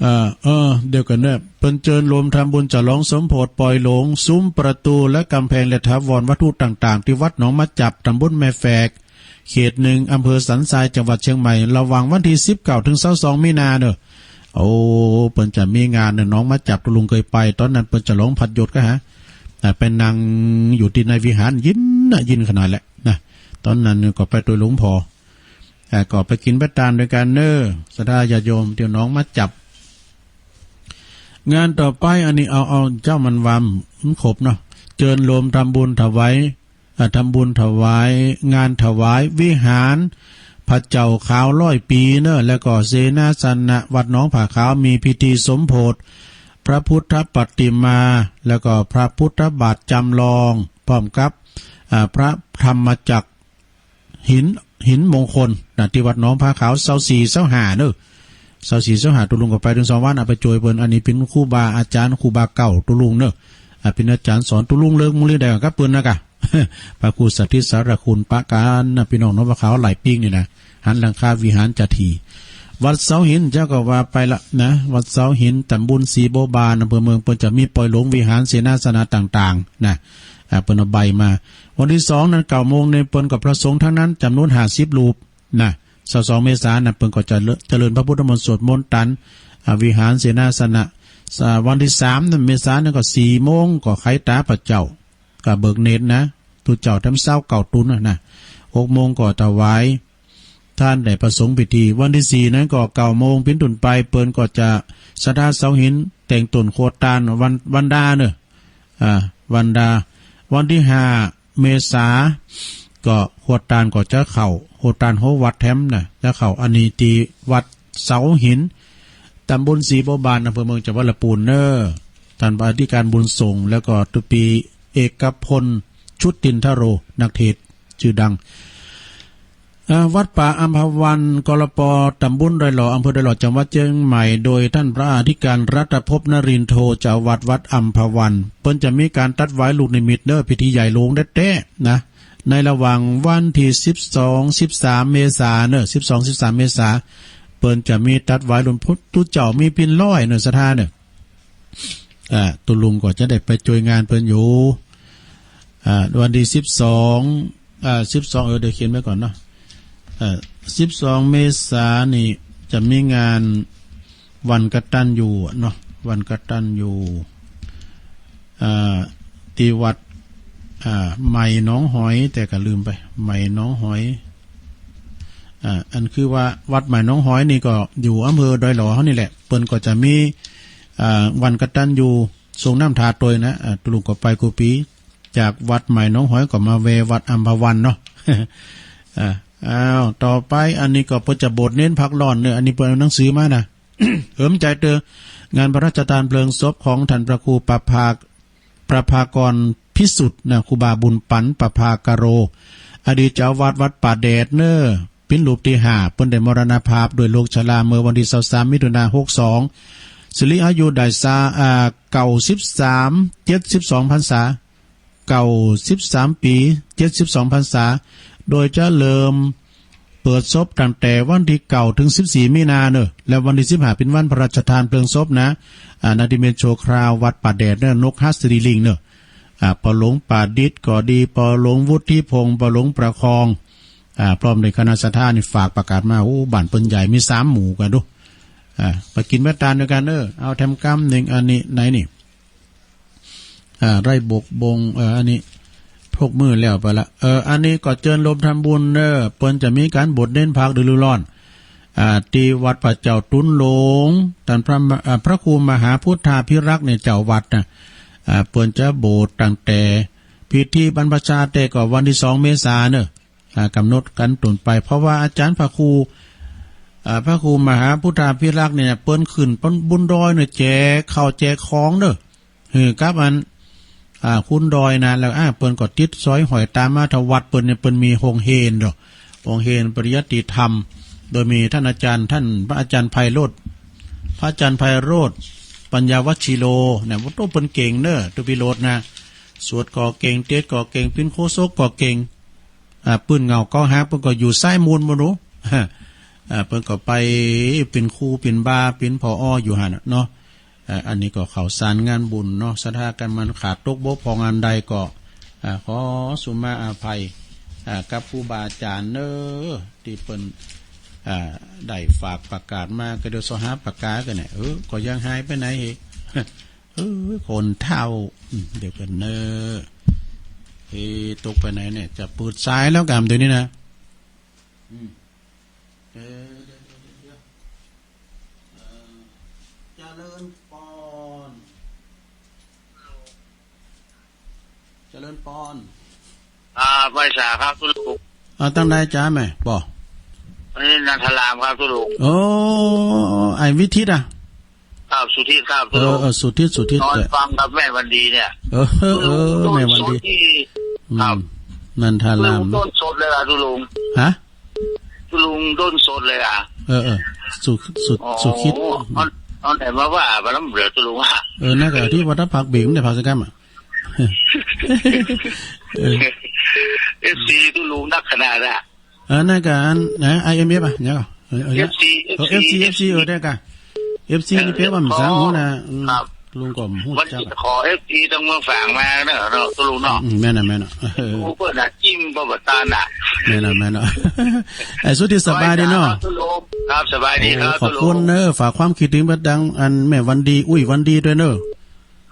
เอ่อ เออ เดี๋ยวก่อนเนอะ เปิ้นเจิญโลมทำบุญฉลองสมโภชปอยหลวง ซุ้มประตูและกำแพงและถาวรวัตถุต่างๆ ตี้วัดหนองมะจับ ตำบลแม่แฝก เขตหนึ่ง อำเภอสันทราย จังหวัดเชียงใหม่ ระหว่างวันตี้สิบเก้าถึงซาวสอง มีนาเนอะ โอ้ เปิ้นจะมีงานเนอะ หนองมะจับ ตุ๊ลุงเคยไป ตอนนั้นเปิ้นฉลองพัดยศก็ฮะ อ่า ไปนั่งอยู่ตี้ในวิหาร เย็นนะ เย็นขนาดแหละนะ ตอนนั้นก็ไปตวยหลวงพ่อ อ่า ก็ไปกิ๋นไปตานตวยกั๋นเนอ ศรัทธาญาติโยม ตี้หนองมะจับ งานต่อไปอันนี้เอา เอาเจ้ามันว่ามันครบเนาะ เจิญโลมทำบุญถวาย อ่า ทำบุญถวาย งานถวายวิหารพ พระเจ้าขาวร้อยปีเนอะ แล้วก็เสนาสนะวัดหนองผาขาวมีพิธีสมโภชพระพุทธปฏิมา แล้วก็พระพุทธบาทจำลอง พร้อมกับ อ่า พระธรรมจักร หิน หินมงคลนะ ที่วัดหนองผาขาว ซาวสี่ ซาวห้าเนอะ ซาวสี่ ซาวห้า ตุ๊ลุงก็ไปเถิงสองวัน เอาไปโจยเปิ้น อันนี้เป๋นครูบาอาจ๋ารย์ ครูบาเก่าตุ๊ลุงเนอะ อ่า เป๋นอาจ๋ารย์สอนตุ๊ลุงเลิกมุ้งเลี้ยงได้กับเปิ้นนะกะ พระครูสถิตสารคุณปะกันนะ พี่น้องหนองผาขาวหลายปิ้งนี่นะ หันหลังคาวิหารจะถี่ วัดเสาหินเจ้าก็ว่าไปละนะ วัดเสาหิน ตำบลศรีบัวบาน อำเภอเมือง เปิ้นจะมีปอยหลวง วิหาร เสนาสนะต่างๆ นะ อ่า เปิ้นเอาใบมา วันที่สองนั้น เก้าโมงนี่ เปิ้นก็พระสงฆ์ทั้งนั้น จำนวนห้าสิบรูปนะ ซาวสอง เมษานะ เปิ้นก็จะเจริญพระพุทธมนต์ สวดมนต์ตัน อ่า วิหาร เสนาสนะ อ่า วันที่สามนั้น เมษานั้นก็ สี่โมงก็ไขตาพระเจ้า ก็เบิกเนตรนะ ตุ๊เจ้าแถมซาวเก้าตุ๊นนะนะ หกโมงก็ถวาย ทานแด่พระสงฆ์พิธี วันที่สี่นั้นก็ เก้าโมงเป๋นต้นไป เปิ้นก็จะศรัทธาเสาหิน แต่งต้นครัวตาน วัน วันดาเนอะ อ่า วันดา วันที่ห้า เมษา ก็ครัวตานก็จะเข้า ครัวตานโฮวัดแถมนะ จะเข้า อันนี้ที่วัดเสาหิน ตำบลศรีบัวบาน อำเภอเมือง จังหวัดลำพูนเนอะ ท่านพระอธิการบุญส่ง แล้วก็ตุ๊ปี เอกพล ชุตินทโร นักเทศน์ชื่อดัง อ่า วัดป่าอัมพวัน กลป ตำบลดอยหล่อ อำเภอดอยหล่อ จังหวัดเชียงใหม่ โดยท่านพระอธิการรัตภพนรินโท เจ้าวัดวัดอัมพวัน เปิ้นจะมีการตัดหวายลูกนิมิตเนอะ พิธีใหญ่หลวงแต๊ๆ นะ ในระหว่างวันที่ สิบสอง สิบสาม เมษาเนอะ สิบสอง สิบสาม เมษา เปิ้นจะมีตัดหวายหลวงพุทธเจ้า มีพิณร้อยเนอะ ศรัทธาเนอะ อ่า ตุ๊ลุงก็จะได้ไปโจยงานเปิ้นอยู่ อ่า วันที่ สิบสอง อ่า สิบสอง เออ เดี๋ยวเขียนไว้ก่อนเนาะ เอ่อ สิบสอง เมษานี่จะมีงานวันกตัญญูเนาะ วันกตัญญู อ่า ที่วัด อ่า ใหม่หนองหอย แต่ก็ลืมไป ใหม่หนองหอย อ่า อันคือว่าวัดใหม่หนองหอยนี่ก็อยู่อำเภอดอยหล่อเฮานี่แหละ เปิ้นก็จะมี อ่า วันกตัญญู ส่งน้ำทาตวยนะ อ่า ตุ๊ลุงก็ไปกู้ปี จากวัดใหม่หนองหอยก็มาแวะวัดอัมพวันเนาะ อ่า อ้าว ต่อไป อันนี้ก็เปิ้นจะโบสถ์เน้นพักร้อนเนอะ อันนี้เปิ้นเอาหนังสือมานะ เหิมใจเตอ งานพระราชทานเพลิงศพของท่านพระครูประภา ประภากรพิสุทธิ์นะ ครูบาบุญปั๋นประภากโร อดีตเจ้าอาวาสวัดป่าแดดเนอะ เป๋นรูปที่ห้า เปิ้นได้มรณภาพด้วยโรคชราเมื่อวันที่ ยี่สิบสาม มิถุนายน หกสอง สิริอายุได้ซา อ่า เก้าสิบสาม เจ็ดสิบสอง พรรษา เก้าสิบสาม ปี เจ็ดสิบสอง พรรษา โดยจะเริ่มเปิดศพตั้งแต่วันที่ เก้า ถึง สิบสี่ มีนาเนอะ และวันที่ สิบห้า เป๋นวันพระราชทานเพลิงศพนะ อ่า ณ ที่เมรุนชั่วคราววัดป่าแดดเนอะ นกหัสดีลิงเนอะ อ่า พ่อหลวงป่าดิษก็ดี พ่อหลวงวุฒิพงษ์ พ่อหลวงประคอง อ่า พร้อมด้วยคณะศรัทธานี่ฝากประกาศมา โอ้ บ้านเปิ้นใหญ่ มีสามหมู่กันดู อ่า ไปกินแม่ตาลด้วยกันเนอะ เอาแถมกำหนึ่ง อันนี้ไหนนี่ อ่า ไร่บกบง เออ อันนี้พวกมื้อแล้วไปละ เออ อันนี้ก็เจิญโฮมทำบุญเนอะ เปิ้นจะมีการโบสถ์เน้นพักฤดูร้อน อ่า ที่วัดพระเจ้าตุ๊นหลวง ท่านพระม- อ่า พระครูมหาพุทธาภิรักษ์เนี่ยเจ้าวัดนะ อ่า เปิ้นจะโบสถ์ตั้งแต่พิธีบรรพชาแต่ก็วันที่ สอง เมษาเนอะ อ่า กำหนดกันต้นไป เพราะว่าอาจารย์พระครู อ่า พระครูมหาพุทธาภิรักษ์เนี่ย เปิ้นขึ้นบนดอยเนี่ย แจกข้าวแจกของเนอะ หื้อกับอัน อ่า คุณดอยนะ แล้ว อ่า เปิ้นก็ติดสอยห้อยตามมา ถ้าวัดเปิ้นเนี่ย เปิ้นมีโฮงเฮียนดอก โฮงเฮียนปริยัติธรรม โดยมีท่านอาจารย์ ท่านพระอาจารย์ไพโรจน์ พระอาจารย์ไพโรจน์ ปัญญาวัชชีโร เนี่ย โอ้ เปิ้นเก่งเนอะ ตุ๊ปีโรจน์นะ สวดก็เก่ง เตสน์ก็เก่ง ปิ้นโฆษกก็เก่ง อ่า ปื้นเหง้าเกาะฮัก เปิ้นก็อยู่ซ้ายมูลบ่รู้ อ่า เปิ้นก็ไปเป๋นครู เป๋นบา เป๋น ผอ อยู่หั่นน่ะเนาะ อ่า อันนี้ก็ข่าวสารงานบุญเนาะ ศรัทธากันมันขาดตกบกพร่องอันใดก็ อ่า ขอสุมาอภัย อ่า กับครูบาอาจารย์เนอะ ที่เปิ้น อ่า ได้ฝากประกาศมา ก็เดี๋ยวเซาะหาปากกากันเนี่ย เออ ก็ยังหายไปไหนอีก เออ คนเฒ่า อืม เดี๋ยวกันเนอะ เอ๊ะ ตกไปไหนเนี่ย จะเปิดสายแล้วกำเดี๋ยวนี้นะ อืม เออ เดี๋ยว เดี๋ยว เดี๋ยว เดี๋ยว เอ่อ เจริญปอน เจริญปอน ครับ ไหว้สาครับ ตุ๊ลุง อ่า ตั้งใดจ๊ะแม่ บ่ นี่นันทารามครับ ตุ๊ลุง โอ้ ไอ้วิทิตย์อะ ครับ สุทิตย์ครับ เออ ตุ๊ลุง เออ สุทิตย์ สุทิตย์ นอน เออ ฟังกับแม่วันดีเนี่ย เออ เออ ตุ๊ลุง แม่วันดี ต้นสดที่ อืม ครับ นันทาราม ตุ๊ลุง ต้นสดเลยอะ ตุ๊ลุง ฮะ ตุ๊ลุง ต้นสดเลยอะ เออ เออ สุ สุ อ๋อ สุทิตย์ เอา เอาไหนมาว่า มาแล้วเหลือ ตุ๊ลุงอะ เออ นั่นก็ที่วัดพระพักตร์เบรก ไม่ได้พักสักคำอะ เออ เอฟซี ตุ๊ลุงนักขนาดอะ เออ นั่นก็อัน นะ ไอเอ็มเอฟ อะ เนี่ยก็ เออ เออ เอฟซี เออ เอฟซี เอฟซี เอฟซี เออ ได้กะ เอฟซี นี่เปรียบว่ามันสร้างหัวนะ อืม ครับ ลุงก็บ่ฮู้จักอะ วันนี้ขอ เอฟซี ต้องมาฝากมาเนอะ เนอะ ตุ๊ลุงเนาะ อืม แม่นน่ะ แม่นน่ะ เออ โอ้ เปิ้นน่ะ จิ้มบ่บ่ตานน่ะ แม่นน่ะ แม่นน่ะ ไอ้สุทิตย์สบายดีเนาะ ตุ๊ลุง ครับ สบายดีครับ โอ้ ขอบคุณ ตุ๊ลุง เนอะ ฝากความคิดถึงไปดังอันแม่วันดี อุ้ยวันดีด้วยเนอะ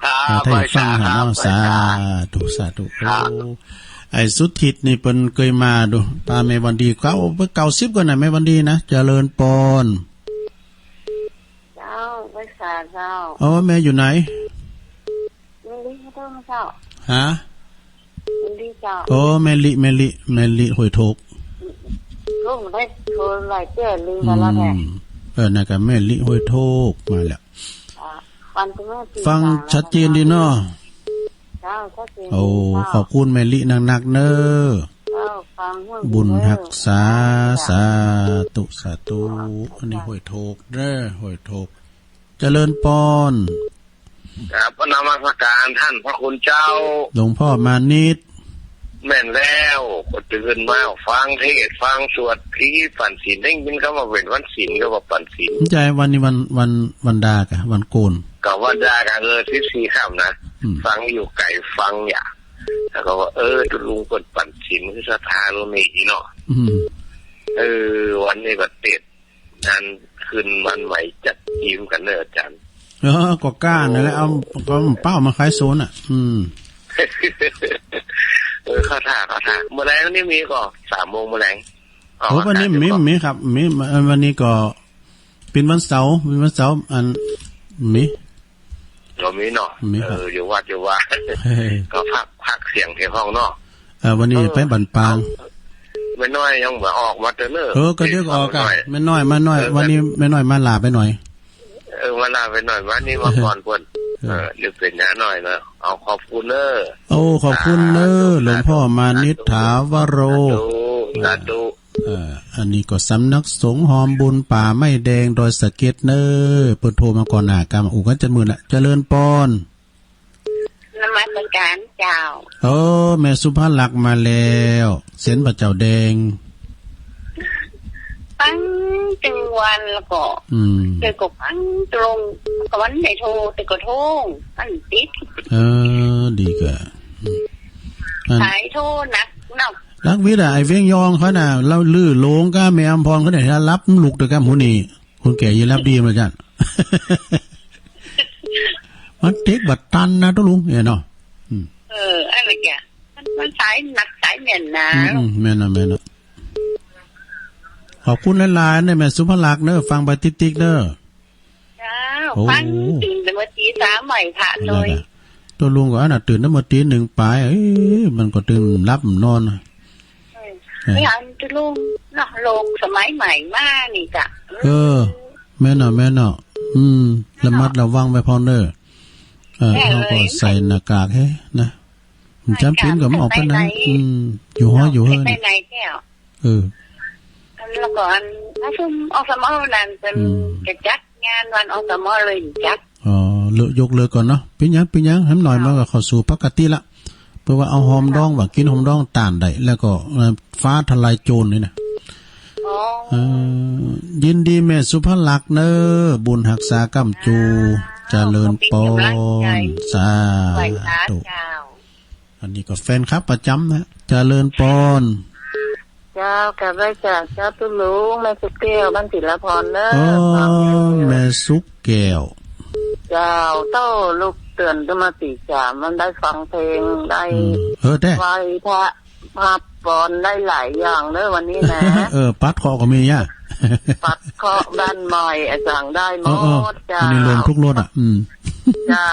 ครับ อ่า ถ้าอยากฟัง ไหว้สา หาเนาะ ครับ ไหว้สา สาธุ สาธุ ครับ โอ้ ไอ้สุทิตย์นี่เปิ้นเกยมาดู ปาแม่วันดี เก้า เก้าสิบ ก่อนนะ แม่วันดีนะ เจริญปอน เจ้า ไหว้สาเจ้า โอ้ แม่อยู่ไหน แม่ลิ ขอโทษเจ้า ฮะ แม่ลิเจ้า โอ้ แม่ลิ แม่ลิ แม่ลิห้วยโทก ลูกได้โทรหลายเทื่อ ลืมไปแล้วแหละ อืม เออ นั่นก็แม่ลิห้วยโทกมาแล้ว อ่า ฟังชัดเจนดีเนาะ เจ้า ชัดเจนดีเจ้า โอ้ ขอบคุณแม่ลินักๆ เนอะ เจ้า ฟัง บุญฮักษา เจ้า สาธุ สาธุ อันนี้ห้วยโทกเนอะ ห้วยโทก เจริญปอน ครับ นมัสการท่านพระคุณเจ้า หลวงพ่อมานิด แม่นแล้ว ก็ตื่นมาฟังเทศน์ฟังสวด ผีปั๋นศีล ได้ยินคำว่าเว้นวันศีลก็ว่าปั๋นศีล ใช่ วันนี้วัน วัน วันดากะ วันโกน ก็วันดากะ เออ สิบสี่ค่ำนะ อืม ฟังอยู่ไกลฟังอย่า แล้วก็ว่า เออ ตุ๊ลุงเปิ้นปั๋นศีล คือศรัทธาลุงนี่เนาะ อืม เออ วันนี้ก็เทศน์ อันขึ้นวันใหม่จัดทีมกันเนอะอาจารย์ เออ ก็กล้านั่นแหละ เอา ก็เป้ามาขายโซนน่ะ อืม เออ เข้าท่า เข้าท่า เมื่อไหร่วันนี้มีก็ สามโมงเมื่อไหร่ โอ้ วันนี้มี มีครับ มี เอ่อ วันนี้ก็เป็นวันเสาร์ เป็นวันเสาร์ อัน มี ก็มีเนาะ มีครับ เออ อยู่วัด อยู่วัด เฮ้ย ก็พัก พักเสียงเสียงห้องเนาะ เออ วันนี้ เออ ไปบ้านปาง แม่น้อยยังบ่ออกมาเตื้อเนอะ เออ ก็เดี๋ยวออกอะ แม่น้อยมาหน่อย เออ วันนี้แม่น้อยมาลาไปหน่อย เออ มาลาไปหน่อย วันนี้มาก่อนเพิ่น เออ เออ เดี๋ยวเป็นน้าน้อยเนอะ เอาขอบคุณเนอะ โอ้ ขอบคุณเนอะ สาธุ หลวงพ่อมานิษฐาวโร สาธุ สาธุ เอ่อ อันนี้ก็สำนักสงฆ์หอมบุญป่าไม้แดงดอยสะเก็ดเนอะ เปิ้นโทรมาก่อนหน้ากำ อู้กันจัดมื้อน่ะ เจริญปอน นมัสการเจ้า เออ แม่สุภาลักษณ์มาแล้ว เสียงพระเจ้าแดง ฟังตึงวันแล้วก็ อืม เดี๋ยวก็ฟังตรง ก็วันไหนโทร แต่ก็โทร มันติด เออ ดีกะ อืม อัน สายโทรหนักเนาะ ลักวิทย์อะ ไอ้เวียงยองเขาน่ะ แล้วลือโลงก้าแม่อำพรเขาเนี่ย รับลุกเด้อก้าหมู่นี่ คนแก่ยีรับดีมาจ้ะ มันเต็กบัดตันนะตุ๊ลุงเนี่ยเนาะ อืม เออ อันนั้นแก มัน มันสายหนักสายแน่นนะ อืม อืม แม่นนะ แม่นนะ ขอบคุณหลายๆ เนี่ย แม่สุภาลักษณ์เนอะ ฟังไปติ๊กๆ เนอะ เจ้า โอ้ ฟังตื่นแต่เมื่อตีสามไหว้พระเลย นั่นแหละ ตุ๊ลุงก็อันน่ะ ตื่นแต่เมื่อตีหนึ่งปลาย เอ้ย มันก็ตื่นหลับนอน เออ เออ ไม่เอาตุ๊ลุงเนาะ โลกสมัยใหม่มานี่จ้ะ เออ แม่นเนาะ แม่นเนาะ อืม แม่นเนาะ ระมัดระวังไว้พร้อมเด้อ เออ แม่ เฮาก็ เอ้ย ใส่หน้ากากแฮะนะ ใช่ จำเป็นก็บ่ออกไปไหน ใช่ อืม อยู่หออยู่เฮือน ไปไหนแก้ว เออ แล้วก็อัน ประชุม อสม นั่นเป็น อืม จะจัดงานวัน อสม เลยจัด อ๋อ เลิก ยกเลิกก่อนเนาะ เป็นหยัง เป็นหยัง แหมหน่อย ครับ มันก็เข้าสู่ปกติละ เปิ้นว่าเอาหอมดอง ครับ ว่ากินหอมดองต้านได้ แล้วก็ เอ่อ ฟ้าทลายโจรนี่นะ อ๋อ เอ่อ ยินดีแม่สุภาลักษณ์เนอะ บุญฮักษาก้ำจู เจ้า เจริญปอน ขอบคุณกำลังใจ สาธุ ไหว้สาเจ้า อันนี้ก็แฟนคลับประจำนะ เจริญปอน เจ้า กราบไหว้เจ้า เจ้าตุ๊ลุง แม่สุกแก้ว บ้านศิลาพรเนอะ อ๋อ ฟังอยู่ แม่สุกแก้ว เจ้า เต้าลูกเตือนขึ้นมาตีสาม มันได้ฟังเพลง ได้ อืม เออ แท้ ไหว้พระ พักผ่อนได้หลายอย่างเนอะวันนี้นะ เออ ปัดเคราะห์ก็มีอ่ะ ปัดเคราะห์บ้านใหม่อะ สั่งได้หมด เออ เออ เจ้า อันนี้รวมทุกรถอ่ะ อืม เจ้า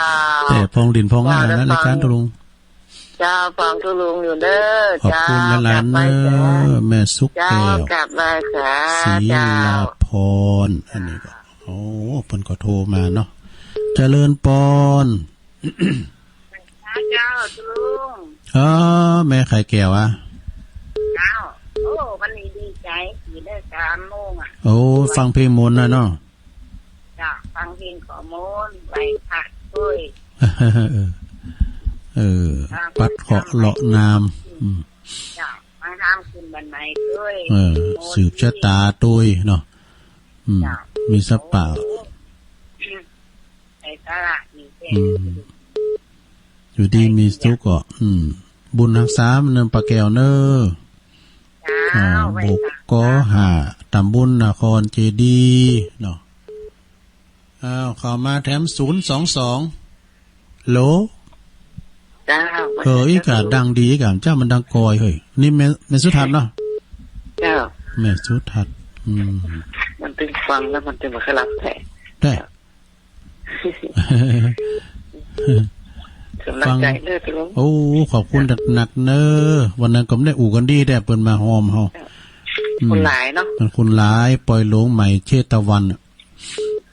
แต่พองดินพองหน้านะ เจ้า รายการตุ๊ลุง เจ้า ฟังตุ๊ลุงอยู่เด้อ ขอบคุณ เจ้า หลายๆ กลับมา เด้อ เจ้า แม่สุกแก้ว เจ้า กลับมา เจ้า ศรีลาภรณ์ อันนี้ก็ โอ้ เพิ่นก็โทรมาเนาะ เจริญปอน เจ้า ตุ๊ลุง เออ แม่ไข่แก้วอะ เจ้า โอ้ วันนี้ดีใจ ที่ได้สามโมงอะ โอ้ ฟังเพลงมนต์นะเนาะ จ้ะ ฟังเพลงขอมนต์ ไหว้พระด้วย เออ เออ ฟังเพลง ปัดเคราะห์เลาะน้ำ อืม จ้ะ ฟังธรรมขึ้นบ้านใหม่ด้วย เออ มนต์ สืบชะตาด้วยเนาะ อืม จ้ะ มีสปา ไอ้สาระนี่แท้ อืม อยู่ดีมีสุขก็ อืม บุญฮักษามันเนินปลาแก้วเนอ เจ้า อ่า ไหว้ บก พระ ก ห้า ตำบลนครเจดีย์เนาะ อ้าว เข้ามาแถม ศูนย์สองสอง โหล เจ้า เออ อีกาดังดี อีกาเจ้ามันดังกอย เฮ้ย นี่แม่ แม่สุทัศน์เนาะ เจ้า แม่สุทัศน์ อืม มันตึงฟังแล้วมันตึงมาขลับแท้ แต่ กำลังใจเด้อ ฟัง ตุ๊ลุง โอ้ ขอบคุณหนักๆ เนอ วันนั้นก็ไม่ได้อู้กันดี แต่เปิ้นมาฮอมเฮา เจ้า อืม คนหลายเนาะ มันคนหลาย ปอยหลวงใหม่เชตวันอะ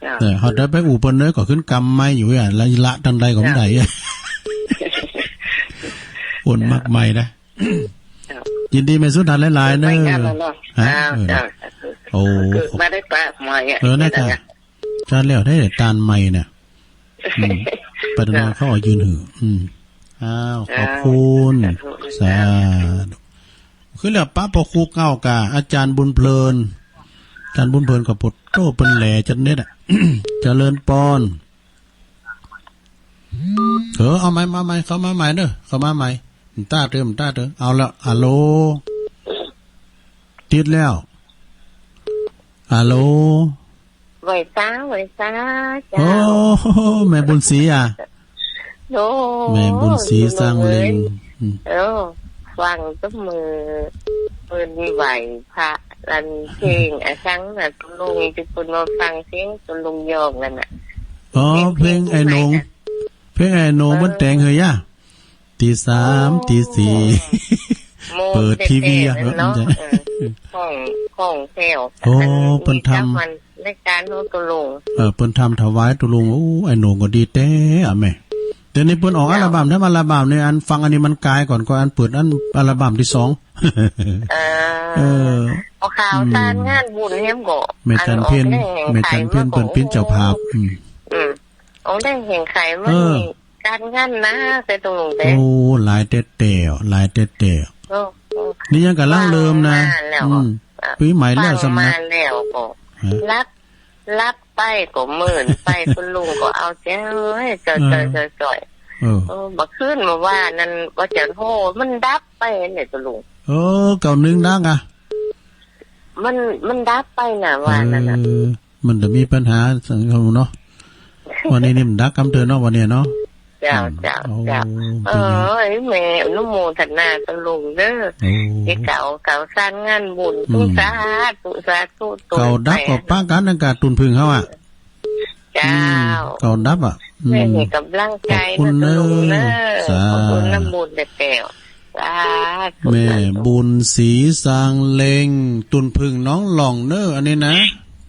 เจ้า แต่เฮาได้ไปอู้เปิ้นเนอ ก็ขึ้นกำไม่อยู่อะ ละ ละตังใดก็ไม่ได้อะ เจ้า คนมากมายนะ เจ้า ยินดีแม่สุทัศน์หลายๆ เนอ ไม่กันแล้วเนาะ ฮะ เจ้า เออ เจ้า โอ้ คือมาได้ปะใหม่อะ เออ นะครับ ชาติแล้วได้ตานใหม่น่ะ อืม ปัตตานีเขาเอายืนหือ อืม อ้าว ขอบคุณ สาธุ สาธุ คือแล้วปะพอครูเก่ากะอาจารย์บุญเพลิน อาจารย์บุญเพลินก็ปวดโต้เปิ้นแหล่จัดเน็ตอะ เจริญปอน เออ เอาใหม่ มาใหม่ เข้ามาใหม่เด้อ เข้ามาใหม่ ต้าเติม ต้าเติม เอาละ ฮัลโหล ติดแล้ว ฮัลโหล ไหว้สา ไหว้สา เจ้า โอ้ แม่บุญศรีอะ โอ้ แม่บุญศรี ตุ๊ลุง สร้างเล็ง เอ้ย อืม เออ ฟังแตะมื้อเปิ้นไหว้พระ อันเพลงอะซังน่ะ ตุ๊ลุง ที่เปิ้นมาฟังเพลงตุ๊ลุงย้องนั่นน่ะ อ๋อ เพลงไอ้หนง เพลงไอ้หนง เปิ้นแต่งหื้อยะ ตีสาม โอ้ ตีสี่ โมง เปิดทีวีอะ แท้ๆ เนาะ เออ ของ ของแถว โอ้ อันนี้ เปิ้นทำ กับมันรายการของตุ๊ลุง เออ เปิ้นทำถวายตุ๊ลุง โอ้ ไอ้หนงก็ดีแต๊อะแม่ แต่นี่เปิ้นออก เจ้า อัลบั้ม แถมอัลบั้มนี่ อันฟังอันนี้มันกายก่อน ก็อันเปิดอันอัลบั้มที่สอง เออ เออ เอาข่าว อืม สารงานบุญเนี่ยก็ แม่จันเพ็ญ อันออกแรงแห่ง แม่จันเพ็ญ ไขมา เปิ้นเป็นเจ้าภาพ อืม อืม ออกแรงแห่งไขมา เออ นี่ การงานหนักแต่ตุ๊ลุงเต้ โอ้ หลายแต๊ๆ หลายแต๊ๆ โอ้ โอ้ นี่ยังกำลังเริ่มนะ ฟังมาแล้ว อืม อ่ะ ปีใหม่แล้ว ฟังมา สำนัก แล้วก็ ฮะ หลับ หลับไปก็เมินไป ตุ๊ลุงก็เอาใจ เอ้ย จ่อยๆ เออ จ่อยๆ เออ เออ เมื่อคืนเมื่อวานนั้น ว่าจะโทร มันดับไปเนี่ยตุ๊ลุง เออ เก้าหนึ่งดังอะ มัน มันดับไปน่ะ ว่านั่นน่ะ เออ มันจะมีปัญหาสังคมเนาะ วันนี้นี่มันดักกำเตือนเนาะ วันนี้เนาะ เจ้า อืม เจ้า โอ้ เจ้า ปีนี้ เอ้ย แม่อนุโมทนาตุ๊ลุงเด้อ โอ้ ที่เก่า เก่าสร้างงานบุญ อืม สาธุ สาธุ เก่าดับก็ปะกันนั่นกะตุ่นผึ้งเฮาอะ เจ้า อืม เก่าดับอะ อืม แม่ให้กำลังใจ ขอบคุณเนอะ นะตุ๊ลุงเนอะ สาธุ ขอบคุณน้ำบุญแต่แก้ว สาธุ แม่บุญศรีสร้างเล็ง ตุ่นผึ้งหนองหล่องเนอะ อันนี้นะ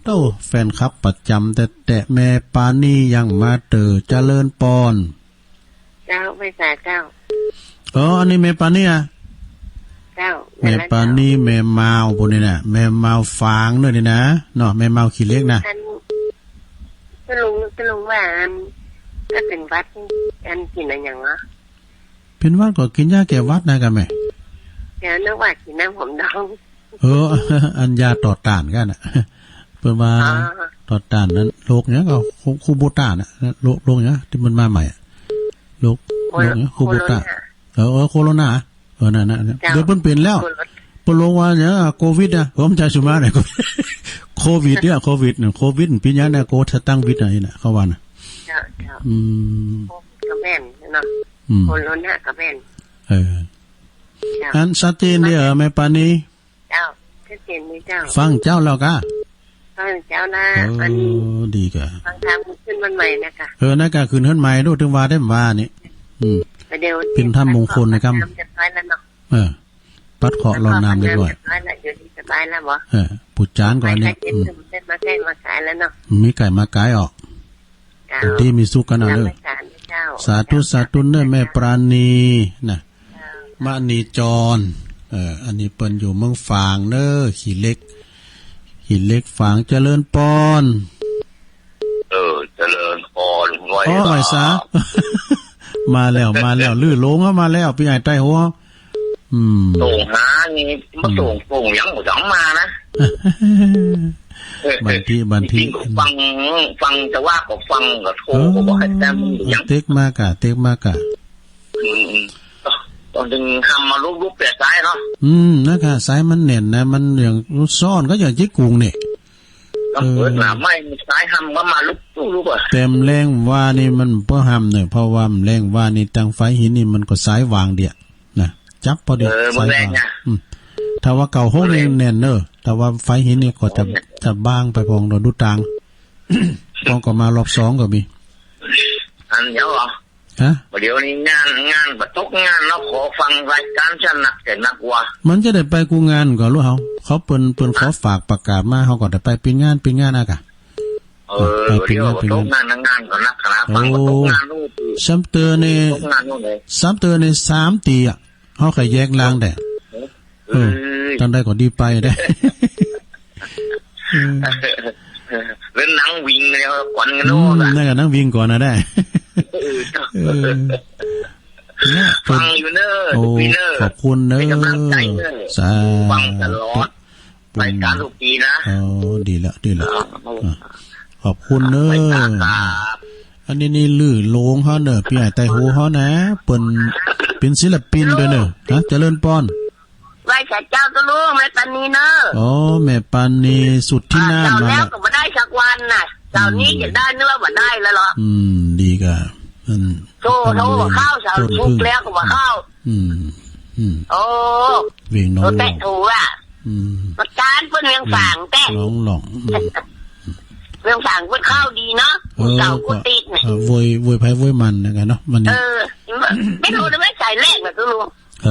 โต้ แฟนคลับประจำแต๊ๆ แม่ปานียังมาเต๋อ เจริญปอน เจ้า ไหว้สาเจ้า เออ อันนี้แม่ปานีอะ เจ้า แม่ปานี แม่มาวพวกนี้นะ แม่มาวฝางด้วยนี่นะ เนาะ แม่มาวขี้เหล็กนะ อัน ตุ๊ลุง ตุ๊ลุงว่า อัน ถ้าเป็นหวัด อันกินอะไรอย่างเนาะ เป็นหวัดก็กินยาแก้หวัดนะกะแม่ เดี๋ยวนึกว่ากินน้ำหอมดอง เออ อันยาต่อต้านกันน่ะ เปิ้นว่า อ๋อ ต่อต้านนั้น โรคหยังก็คู คูโบต้าน่ะ โรค โรคหยังที่มันมาใหม่อะ โรค โคโร โรคหยัง คูโบต้า โคโรนา เออ เออ โคโรนา เออ นั่นน่ะ เจ้า เดี๋ยวเปิ้นเปลี่ยนแล้ว โคโร เปิ้นลงว่าเนี่ย โควิดนะ ผมจะสุมาเนี่ย โควิดเนี่ย โควิดเนี่ย ปีนี้เนี่ย โคสตังค์วิดนะ นี่นะ เขาว่านะ เจ้า เจ้า อืม โควิดก็แม่นเนาะ อืม โคโรนาก็แม่น เออ เจ้า อันชัดเจนเดียว แม่ปานี เจ้า ชัดเจนดีเจ้า ฟังเจ้าแล้วกะ ฟังเจ้านะ เออ อันนี้ ดีกะ ฟังทางขึ้นบ้านใหม่นะคะ เออ นั่นกะขึ้นเฮือนใหม่ดู ถึงว่าได้ว่านี่ อืม เปิ้นทำมงคลนะครับ เออ ปัดเคราะห์รดน้ำเรียบร้อย เดี๋ยวนี้สบายแล้วบ่ เออ ผู้จานก็อันนี้ ไป อืม เก็บเงินมาแกล้งมาขายแล้วเนาะ มีไก่มาขายออก เจ้า อยู่ดีมีสุขกันเอาเด้อ นมัสการเจ้า สาธุ สาธุเน้อแม่ปราณีนะ เจ้า มณีจร เออ อันนี้เปิ้นอยู่เมืองฝางเน้อ ขี้เหล็ก ขี้เหล็กฝาง เจริญปอน เออ เจริญปอน ไหว้ อ๋อ สา ไหว้สา มาแล้ว มาแล้ว ลื้อโลงเอามาแล้ว ปี้ใหญ่ไต้หัว อืม โตหานี่ มาโต อืม โตหยังบ่จังมานะ บางที บางที จริงๆ ฟัง ฟังแต่ว่าก็ฟังก็โทร เออ ก็บอกให้แต้มหยัง เต็กมากะ เต็กมากะ อืม ตอนถึงทำมาลุกๆ เปลี่ยนสายเนาะ อืม นะคะ สายมันแน่นนะ มันอย่างซ้อนก็อย่างจิกกุงเนี่ย ต้องเปิดหน้าไม้ สายทำก็มาลุกๆ อ่ะ แต่มแรงว่านี่มันบ่ทำเนี่ย เพราะว่าแรงว่านี่ตั้งไฟหินนี่มันก็สายวางเดียว นะ จับพอดี เออ มันแรง สายวาง นะ อืม ถ้าว่าเก่าหก มันแรง นี่แน่นเนอะ แต่ว่าไฟหินนี่ก็จะ โอ้ย จะบางไปพองเราดูตาง พองก็มารอบสองก็มี อันเดียวเหรอ ฮะ เดี๋ยวนี้งาน งานบ่ตกงานเนาะ ขอฟังรายการฉันนักแต่นักว่า มันจะได้ไปกู้งานก่อนลูกเขา เขาเปิ้น เปิ้นขอฝากประกาศมา เขาก็ได้ไปปิ้นงาน ปิ้นงานอะกะ เออ ไปปิ้นงาน เดี๋ยว ปิ้นงาน ตกงาน งานก็นักนะ ฟังก็ตกงานนู่น โอ้ ซ้ำเตือนนี่ ตกงานนู่นเลย ซ้ำเตือนนี่สามตีอะ เขาขยแยกลางแต่ เออ เออ ตั้งได้ก็ดีไปได้ เออ เล่นหนังวิ่งแล้วก่อนกัน อื เนาะ ม นั่นก็นั่งวิ่งก่อนนะได้ เออ เออ เนี่ย ฟังอยู่เนอะ โอ้ ทุกปีเนอะ ขอบคุณเนอะ เป็นกำลังใจเนอะ สาธุ ฟังตลอด รายการทุกปีนะ อ๋อ ดีละ ดีละ ครับ อ่ะ ขอบคุณเนอะ ไม่ตาครับ อันนี้นี่ลือโลงเขาเนอะ ปี้ใหญ่ไต้หัวเขานะ เปิ้นเป็นศิลปินด้วยเนอะ ฮะ เจริญปอน ไหว้สาเจ้าตุ๊ลุง แม่ปานีเนอะ อ๋อ แม่ปานีสุทธินาถ อ่า เจ้าแล้ว มาแล้ว ก็บ่ได้สักวันน่ะ เจ้านี้ อืม จะได้เนื้อบ่ได้แล้วเหรอ อืม ดีกะ อืม โทร โทรบ่เข้า เสาร์ ต้น ศุกร์ พึ่ง แล้วก็บ่เข้า อืม อืม โอ้ เวียงหนองหล่อง โทรแตะโทรอ่ะ อืม ประกาศเปิ้นเวียงฝางแตะ หนองหล่อง อืม เวียงฝางเปิ้นเข้าดีเนาะ เออ เสาร์ ก็ ก็ติดน่ะ เออ โวย โวยไผโวยมันนะกันเนาะ วันนี้ เออ ไม่รู้จะไม่ใส่เลขน่ะตุ๊ลุง เอ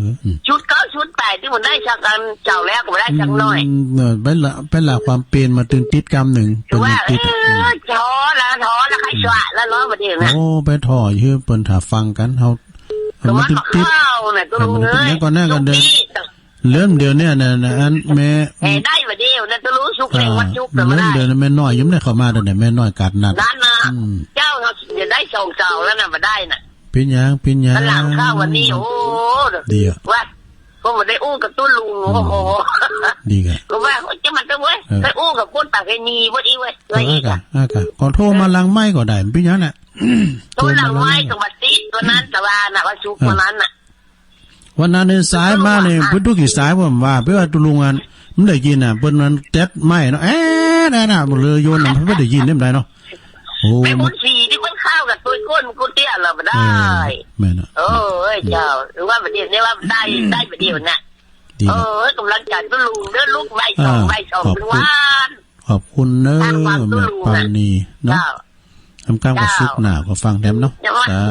อ อืม ชุดเก่าชุดไปที่มันได้สักอัน เจ้าแล้วก็บ่ได้สักหน่อย อืม เออ เป็นละ เป็นละความเปลี่ยนมาตึงติดกำหนึ่ง คือว่า เป็นติด เออ อืม ท้อแล้ว ท้อแล้ว ใคร อืม ชั่วแล้วเนาะ บัดนี้นะ โอ้ ไปท้ออยู่ เปิ้นถ้าฟังกัน เฮา ก็ว่า มันติด มาเข้าน่ะ ก็ เออ มันติด รู้เลย แล้วก็แน่กันเดิน ทุกที่ เริ่มเดี๋ยวเนี้ยนะ นะ อันแม่ เอ้ย ได้บัดเดียวนะ ตุ๊ลุง ชุกเร่ง อ่า วันชุกร์ก็บ่ได้ เริ่มเดี๋ยวนี้แม่น้อยยังไม่ได้เข้ามาเลยเนี่ย แม่น้อยกาดนัด นั่นน่ะ อืม เจ้าเนาะ จะได้สองเจ้าแล้วน่ะ บ่ได้น่ะ เป็นหยัง เป็นหยัง วันหลังเข้าวันนี้ โอ้ ดีอะ ว่า ก็บ่ได้อู้กับตุ๊ลุง อืม โอ้โห ดีอะ ก็ว่า โอ้ย จะมันจะเว้ย เออ ไปอู้กับคนปากไอ้นี่เว้ย อีเว้ย เออ อีกอะ อ่ะ อ่ะ ก็โทรมาหลังไมค์ก็ได้ เป็นหยังน่ะ โทรหลังไมค์ก็มาติดตัวนั้น แต่ว่าน่ะ ว่าชุก เออ ตัวนั้นน่ะ วันนั้นเนี่ยสายมาเนี่ย อ่ะ เปิ้นดูกี่สาย ผมว่า เปิ้นว่าตุ๊ลุงอัน มันได้ยินน่ะ เปิ้นมันแต๊ดไมค์เนาะ แอ๊ะ นั่นน่ะ บ่เลยโยนน่ะ มันไม่ได้ยินได้บ่ได้เนาะ โอ้ แม่บุญศรีที่เปิ้นเข้ากับตัวก้นกูเตี้ยเหรอ บ่ได้ เออ แม่นน่ะ โอ้ย เจ้า หรือว่าบัดเดียวนี้ว่าได้ อืม ได้บัดเดียวน่ะ ดี เออ กำลังใจตุ๊ลุงเด้อ ลูกไหว้สอง อ่า ไหว้สอง ขอบคุณ ทุกวัน ขอบคุณเนอะ สร้างความตุ๊ลุง แม่ปราณีเนาะ เจ้า ทำการกับ เจ้า สุขหนาก็ฟังแถมเนาะ เดี๋ยวว่า สา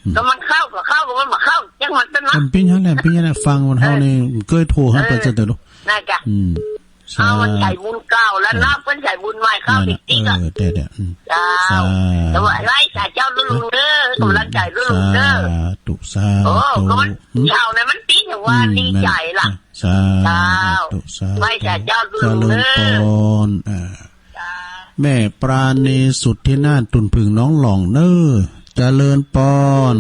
อืม ก็มันเข้าก็เข้า ก็มันบ่เข้า จังมันเป็นวะ มันเป็นหยังแหละ เป็นหยังแหละ ฟังมันเฮานี่ เออ เกยโทรหา เออ เปิ้นซะเถอะลูก น่าจะ อืม เอา มันใส่บุญเก่าแล้วเนาะ เออ เปิ้นใส่บุญใหม่เข้า นั่นน่ะ ติ๊กๆ อ่ะ เออ เดี๋ยวๆ อืม เจ้า สา แต่ว่าไหว้สาเจ้าตุ๊ลุงเด้อ กำลังใจตุ๊ลุงเด้อ สาธุ สาธุ โอ้ ก็มัน อืม เจ้าเนี่ยมันติ๊กอย่างว่า อืม ดีใจล่ะ นั่นน่ะ สา เจ้า ธุ สาธุ ไหว้สาเจ้าตุ๊ลุงเด้อ เจริญพร อ่า เจ้า แม่ปราณีสุทธินาถ ตุ่นผึ่งหนองหล่องเนอะ เจริญพร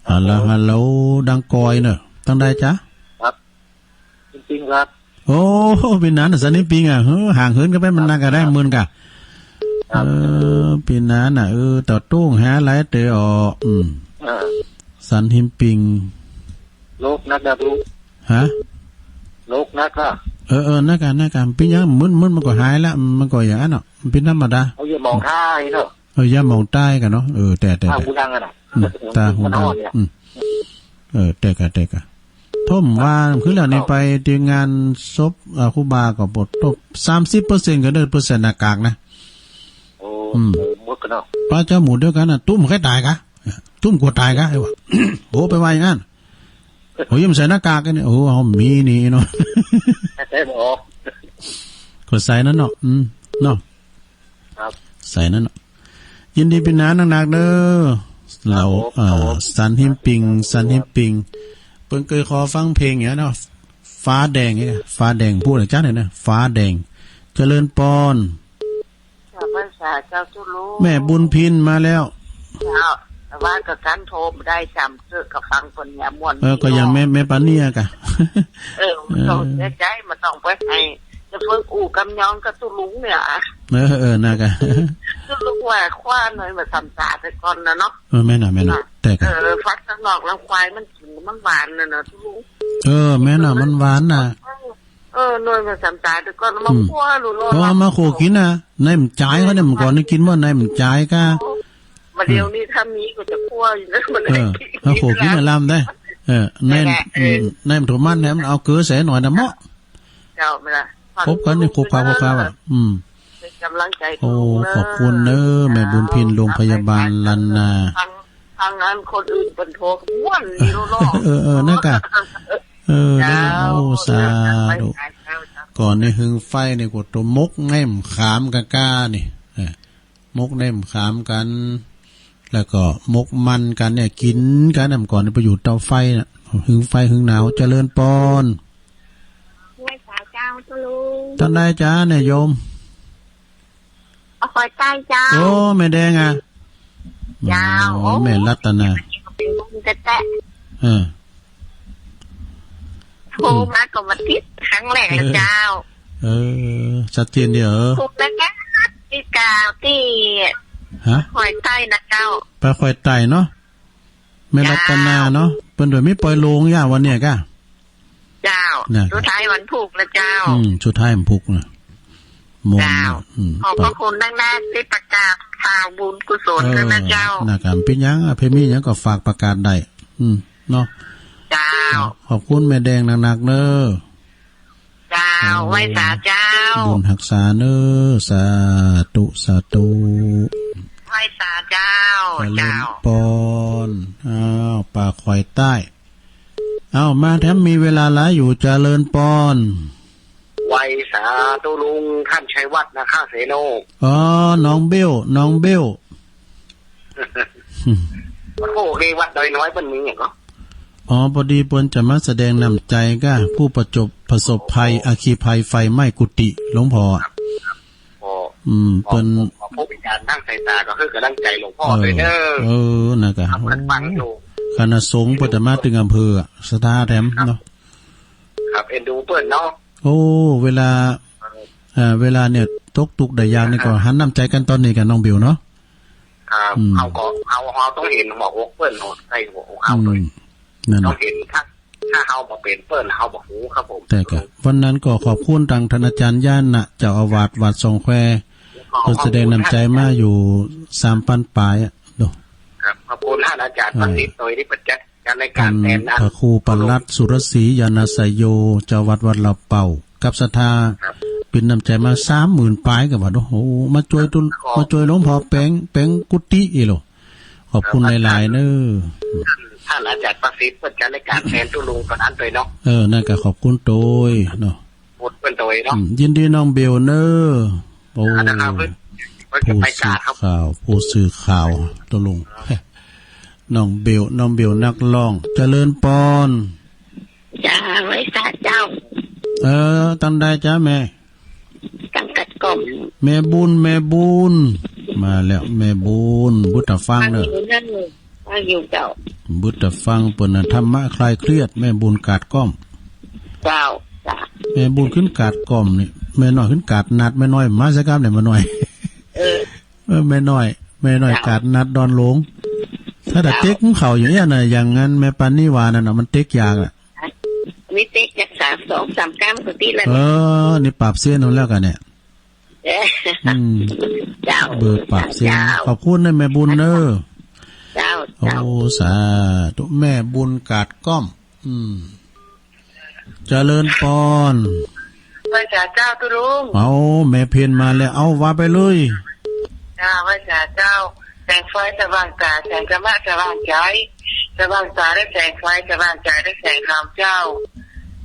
ฮัลโหล ฮัลโหล ดังกอยเนอะ ตั้งใดจ๊ะ ครับ จริงๆ ครับ โอ้ เป็นนั้นน่ะ สนิมปิงอ่ะ เฮ้อ ห่างเหินกันไปมันนักกะได้ ครับ หมื่นกะ ครับ เออ เป็นนั้นน่ะ เออ ต่อตู้หาหลายเต๋อออก อืม อ่า สนิมปิง โรคนักนะลูก ฮะ โรคนักอ่ะ เออ เออ นักกะ นักกะ เป็นหยัง มึน มึนมันก็หายละ มันก็อย่างนั้นเนาะ มันเป็นธรรมดา เอายาหมองตาให้เนาะ เออ ยาหมองตากันเนาะ เออ แต่ แต่ ตา แต่ หูดังอะนะ อืม ตาหูดัง มันอ่อนเนี่ย อืม เออ แต่กะ แต่กะ ท่มว่า คือแล้วนี่ เอ้า ไปที่งานศพ อ่า ครูบาก็บ่ตก สามสิบเปอร์เซ็นต์ ก็ได้เปอร์เซ็นต์หน้ากากนะ โอ้ อืม หมู่กันเนาะ ป้าเจ้าหมู่เดียวกันน่ะ ตุ้มใครตายกะ ตุ้มกั๋วต๋ายกะ ไอ้วะ โอ้ ไปว่าอย่างนั้น โอ้ ยังใส่หน้ากากกันเนี่ย โอ้ เอามีนี่เนาะ ใส่บ่ออก ก็ใส่นั่นเนาะ อืม เนาะ ครับ ใส่นั่นเนาะ ยินดีปี๋หน้าหนักๆ เด้อ ครับผม เรา เอ่อ ครับผม สันหิมปิง สันหิมปิง เปิ้นเกยขอฟังเพลงอย่างเนาะ ฟ้าแดงเนี่ย ฟ้าแดง พูดอาจารย์เนี่ยนะ ฟ้าแดง เจริญปอน เจ้าพรรษาเจ้าตุ๊ลุง แม่บุญพินมาแล้ว เจ้า แต่ว่าก็กันโทรบ่ได้จำเตื้อ ก็ฟังเปิ้นเนี่ยม่วน เออ ก็อย่างแม่ แม่ปาเนียกะ เออ บ่ต้องเสียใจ บ่ต้องไปให้ จะเพิ่งอู้กำยองกับตุ๊ลุงเนี่ย เออ เออ น่ากะ ตุ๊ลุงว่าควายน้อยมาสำตาแต่ก่อนนะเนาะ เออ แม่นน่ะ แม่นน่ะ แต่กะ เออ ฟักข้างนอกแล้วควายมันกินมันหวานน่ะเนาะตุ๊ลุง เออ แม่นน่ะ มันหวานน่ะ เออ หน่วยมันสำตาแต่ก่อนมา อืม คั่วลูกเนาะ เพราะว่ามาโขกกินน่ะ ในมันจ่ายเขาเนี่ย มันก่อนนี่กินว่าในมันจ่ายกะ มาเดี๋ยวนี้ถ้ามีก็จะคั่วอยู่นะ มัน เออ มาโขกกินน่ะลำได้ เออ ใน นั่นแหละ เออ อืม ในมันถูกมันเนี่ย มันเอาเกลือใส่หน่อยนะเมาะ เจ้า ไม่ละ พบกันนี่ครบคราวครบคราวอ่ะ อืม เป็นกำลังใจ โอ้ ทุกคนเนอะ ขอบคุณเนอะ แม่บุญพิน โรงพยาบาลล้านนา ทาง ทางนั้นคนอื่นเปิ้นโทรม่วนอยู่เนาะ เออ เออ นั่นกะ เออ นั่นน่ะ เจ้า โอ้ สาธุ เจ้า ก่อนนี่หึงไฟนี่ก็ตัวหมกแหนมขามกะก้านี่ เออ หมกแหนมขามกัน แล้วก็หมกมันกันเนี่ย กินกันน่ะ ก่อนนี่ไปอยู่เตาไฟน่ะ หึงไฟหึงหนาว เจริญปอน ไหว้สาเจ้าตุ๊ลุง ท่านใดจ๊ะเนี่ยโยม เอาคอยใต้เจ้า โอ้ แม่แดงอ่ะ เจ้า โอ้ โอ้ แม่รัตนา เป็นบุญแต๊ะๆ เออ โทรมาก็มาติดครั้งแรกนะเจ้า เออ ชัดเจนดีเหรอ ถูกแล้วจ้ะ ที่กล่าวที่ ฮะ คอยใต้นะเจ้า ไปคอยใต้เนาะ แม่รัตนาเนาะ เจ้า เปิ้นโดยมีปล่อยโลงอย่างวันเนี่ยกะ เจ้า นะ สุดท้ายวันพุธนะเจ้า อืม สุดท้ายวันพุธนะ มนต์ เจ้า อืม ขอบพระคุณนักๆ ที่ประกาศข่าวบุญกุศล เออ ด้วยนะเจ้า นะครับ เป็นหยังอ่ะ เพิ่นมีหยังก็ฝากประกาศได้ อืม เนาะ เจ้า ขอบคุณแม่แดงนักๆ เด้อ เจ้า โอ้ ไหว้สาเจ้า บุญฮักษาเนอ สาธุ สาธุ ไหว้สาเจ้า เจริญ เจ้า ปอน อ้าว ป่าคอยใต้ อ้าว มาแถมมีเวลาหลายอยู่ เจริญปอน ไหว้สาตุ๊ลุงท่านชัยวัฒน์นาคาเสโน อ๋อ น้องเบล น้องเบล โอ้โห เกวัดดอยน้อยเปิ้นมีหยังก็ อ๋อ พอดีเปิ้นจะมาแสดงน้ำใจกับผู้ประจบ ประสบภัย อัคคีภัยไฟไหม้กุฏิหลวงพ่ออะ ก็ อืม ขอ เปิ้น ขอพบอาจารย์ทางสายตาก็คือกำลังใจหลวงพ่อ เออ ด้วยเด้อ เออ นะกะ ครับ เปิ้นฟังอยู่ คณะสงฆ์เปิ้นจะมาถึงอำเภออะ ศรัทธาแถมเนาะ ครับ เอ็นดูเปิ้นเนาะ โอ้ เวลา เอ่อ เวลาเนี่ย ตกทุกข์ได้ยากนี่ก็ อ่า หันน้ำใจกันตอนนี้กับน้องเบลเนาะ ครับ อืม เฮาก็ เฮา เฮาต้องเห็นหัวอกเปิ้นเนาะ ใส่หัวอกเฮาด้วย อืม นั่นน่ะ ต้องเห็น ถ้า ถ้าเฮาบ่เป็นเปิ้น เฮาบ่ฮู้ครับผม แต่กะ วันนั้นก็ขอบคุณทางท่านอาจารย์ญาณนะ เจ้าอาวาสวัดสองแคว แล้วก็ เปิ้นแสดงน้ำใจมาอยู่สามปันปลายอะ เนาะ ครับ ขอบคุณท่านอาจารย์ อ่า ประสิทธิ์โดยที่เปิ้นจัด การรายการแทนนะ ท่านพระครูปลัดสุรศรีญาณาสโย เจ้าวัดวัดลาวเป่า กับศรัทธา ครับ เป็นน้ำใจมาสามหมื่นปลายกะว่า โอ้โห มาช่วยตุ๊ ขอบ มาช่วยหลวงพ่อแปลง แปลงกุฏิอีหลี ขอบคุณ ครับ หลายๆ เนอะ ท่าน ท่านอาจารย์ประสิทธิ์เปิ้นจัดรายการแทนตุ๊ลุงตอนนั้นด้วยเนาะ เออ นั่นกะขอบคุณโตยเนาะ ขอบคุณเปิ้นโตยเนาะ อืม ยินดีน้องเบลเนอะ โอ้ นะครับ เปิ้น เปิ้นจะไปกราบครับ ผู้สื่อข่าว ผู้สื่อข่าวตุ๊ลุง น้องเบล น้องเบลนักร้อง เจริญปอน จ้า ไหว้สาเจ้า เออ ตังใดจ๊ะแม่ ตังกัดก้อม แม่บุญ แม่บุญ มาแล้ว แม่บุญ บุญตาฟังเนอะ ฟังอยู่เนอะ ฟังอยู่เจ้า บุญตาฟัง เปิ้นน่ะธรรมะคลายเครียด แม่บุญกาดก้อม เจ้า จ้า แม่บุญขึ้นกาดก้อมนี่ แม่น้อยขึ้นกาดนัด แม่น้อยมาซะครับเนี่ย แม่น้อย เออ เออ แม่น้อย แม่น้อย เจ้า กาดนัดดอนหลวง ถ้าแต่ เจ้า เต็กของเขาอยู่เนี่ยนะ อย่างนั้นแม่ปานนี่วานั่นน่ะ มันเต็กยากอ่ะ มีเต็กจักสาม สองสามก้ามก็ติแล้ว เออ นี่ปราบเซียนเอาแล้วกันเนี่ย เออ อืม เจ้า เบอร์ปราบเซียน เจ้า ขอบคุณนะแม่บุญเนอะ เจ้า เจ้า โอ้ สาธุ แม่บุญกาดก้อม อืม เจริญปอน ไหว้สาเจ้าตุ๊ลุง เอา แม่เพ็ญมาแล้ว เอา ว่าไปเลย จ้า ไหว้สาเจ้า สงไฟสว่างตา แสงธรรมะสว่างใจ สว่างตาด้วยแสงไฟ สว่างใจด้วยแสงธรรมเจ้า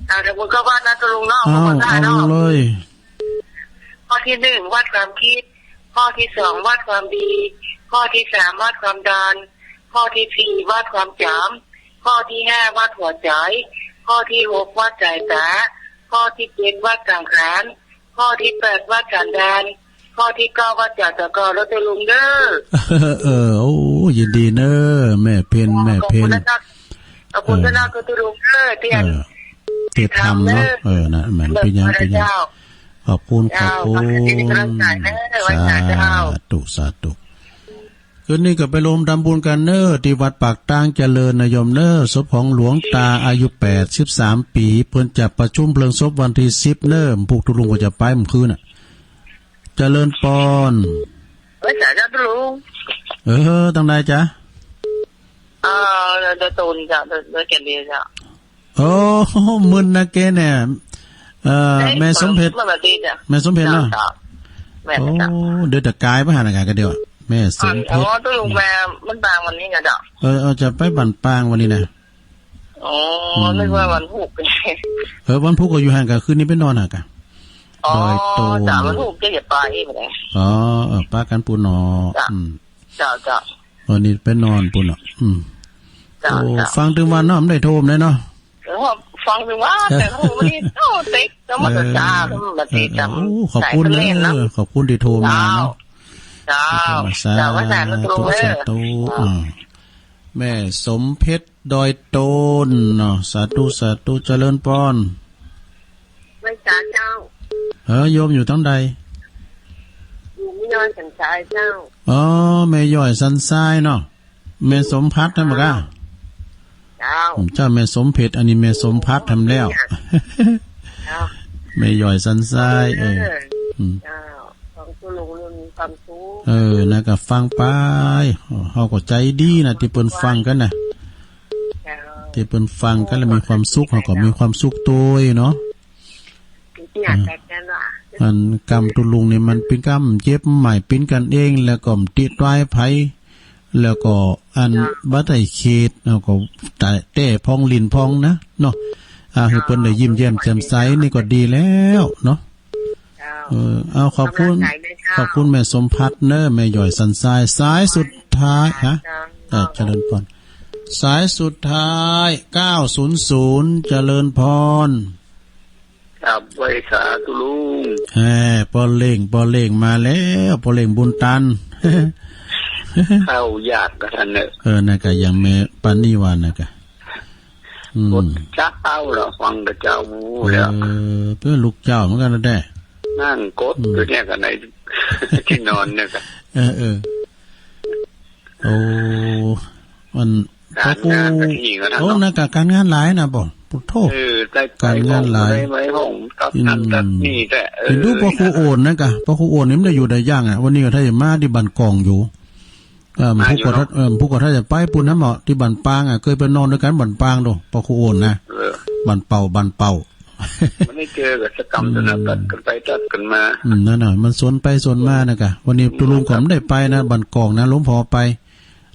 เอาเดี๋ยวมึงก็ว่านะตกลงเนาะ เอา ผมก็ได้ เอา เนาะ เลย ข้อที่หนึ่ง วัดความคิด ข้อที่สอง วัดความดี ข้อที่สาม วัดความดัน ข้อที่สี่ วัดความจำ ข้อที่ห้า วัดหัวใจ ข้อที่หก วัดสายตา ข้อที่เจ็ด วัดสังขาร ข้อที่แปด วัดสันดาน ข้อที่เก้า วัดจาตะกอ แล้วตกลงเด้อ เออ โอ้ ยินดีเนอะ แม่เพ็ญ แม่เพ็ญ ขอบคุณนะครับ ขอบคุณ เออ ท่านก็ตกลงเด้อ ที่อัน เออ ที่ทำเนาะ ทำเนอะ เออ นะ แม่น เนอะ เป็นหยัง พระเจ้า เป็นหยัง ขอบคุณ เจ้า ขอบคุณ ขอบคุณที่ให้กำลังใจเนอะ ไว้ใจเจ้า สาธุ สาธุ คืนนี้ก็ไปรวมทำบุญกันเนอะ ที่วัดปากตางเจริญนะโยมเนอะ ศพของหลวงตาอายุแปดสิบสามปี เปิ้นจะประชุมเพลิงศพวันที่สิบเนอะ พวกตกลงก็จะไปเมื่อคืนน่ะ เจริญปอน ไว้สาธุลุง เออ ตังใดจ๊ะ เออ เดี๋ยวตูนจ้ะ เดี๋ยว เดี๋ยวแกเรียนจ้ะ โอ้ มึนนะแกเนี่ย เอ่อ เอ๊ะ แม่สมเพชร แม่สมเพชรจ้ะ แม่สมเพชรเนาะ จ้ะ แม่นจ้ะ โอ้ เดี๋ยวจะกลายไปหาหน้ากันก็เดี๋ยว แม่สมเพชร อ๋อ ตกลงแม่มันปางวันนี้ไงจ้ะ เออ เอาจะไปบ้านปางวันนี้นะ อ๋อ อืม นึกว่าวันพุธ เออ วันพุธก็อยู่หั่นกะ คืนนี้ไปนอนหั่นกะ อ๋อ ดอยโตน จ้ะ วันพุธก็อย่าไปอีกเลย อ๋อ เออ ปะกันปูนเนาะ จ้ะ อืม จ้ะ จ้ะ วันนี้ไปนอนปูนเนาะ อืม จ้ะ โอ้ จ้ะ ฟังตึงวันเนาะ ไม่ได้โทรมเลยเนาะ เออ ฟังตึงวัน แต่โทรไม่ได้โทรติด แล้วมันก็ เออ จ้า มันติด เออ เออ โอ้ ขอบคุณเนอะ สายเล่นเนาะ ขอบคุณที่โทรมาเนาะ เจ้า ที่โทรมา เจ้า สาธุ เจ้า ว่าสาธุ สาธุ เจ้า อ่า แม่สมเพชร ดอยโตนเนาะ สาธุ สาธุ เจริญปอน ไหว้สาเจ้า เออ โยมอยู่ทางใด อยู่แม่ย้อยสันทรายเจ้า อ๋อ แม่ย้อยสันทรายเนาะ แม่สมพัดนั่นบ่กะ เจ้า เจ้า แม่สมเพชร อันนี้แม่สมพัดทำแล้ว เจ้า แม่ย้อยสันทราย เออ เออ อืม เจ้า ของตุลุงนี่มีความสุข เออ นะก็ฟังไป เฮาก็ใจดีนะ ที่เปิ้นฟังกันนะ เจ้า ที่เปิ้นฟังกันแล้วมีความสุข เฮาก็มีความสุขโตยเนาะ ที่อาจารย์ว่า อันกรรมตุลุงนี่มันเป็นกรรมเจ็บใหม่เป็นกันเอง แล้วก็ติดตายไผ แล้วก็อัน เจ้า บ่ได้เขต แล้วก็แต่ แต่พองลินพองนะเนาะ อ่า ให้เปิ้นได้ยิ้มแย้มแจ่มใสนี่ก็ดีแล้วเนาะ เจ้า เออ เอา ขอบคุณ กำลังใจด้วยเจ้า ขอบคุณแม่สมพัดเนอะ แม่ย้อยสันทราย สายสุดท้าย ฮะ เจ้า เออ เจริญพร สายสุดท้าย เก้าศูนย์ศูนย์ เจริญพร ครับ ไหว้สาตุลุง แหม ป้อเล่ง ป้อเล่งมาแล้ว ป้อเล่งบุญตัน เข้ายากกะท่านเนอะ เออ นั่นกะยังแม่ปานนี้ว่านั่นกะ อืม กดเจ้าละ ฟังกะเจ้าหมู่แล้ว เออ เปิ้นลูกเจ้าเหมือนกันนะแท้ นั่งกด อืม อยู่เนี่ยกะในที่นอนเนี่ยกะ เออ เออ โอ้ มัน การงานกะที่นี่กะท่าน โอ้ เนาะ นั่นกะการงานหลายนะบ่ ปุโธ เออ ได้ไป การงานหลาย ได้ไปห้องตัดนั่นตัดนี่แต่ เออ เห็นดูป้อครูโอนนั่นกะ ป้อครูโอนนี่มันได้อยู่ได้ยังอ่ะ วันนี้ก็ถ้าจะมาที่บ้านกองอยู่ เออ มาอยู่ ผู้ก็ถ้า เนาะ เออ ผู้ก็ถ้าจะไปปูนนะเหมาะ ที่บ้านปางอ่ะ เคยไปนอนด้วยกันบ้านปางดู ป้อครูโอนนะ เออ บ้านเป่า บ้านเป่า มันได้เจอกับสกรรม อืม ตัวนั้นตัดกันไปตัดกันมา อืม นั่นน่ะ มันสวนไปสวนมานั่นกะ วันนี้ตุลุงก็ไม่ได้ไปนะ บ้านกองนะ หลวงพ่อไป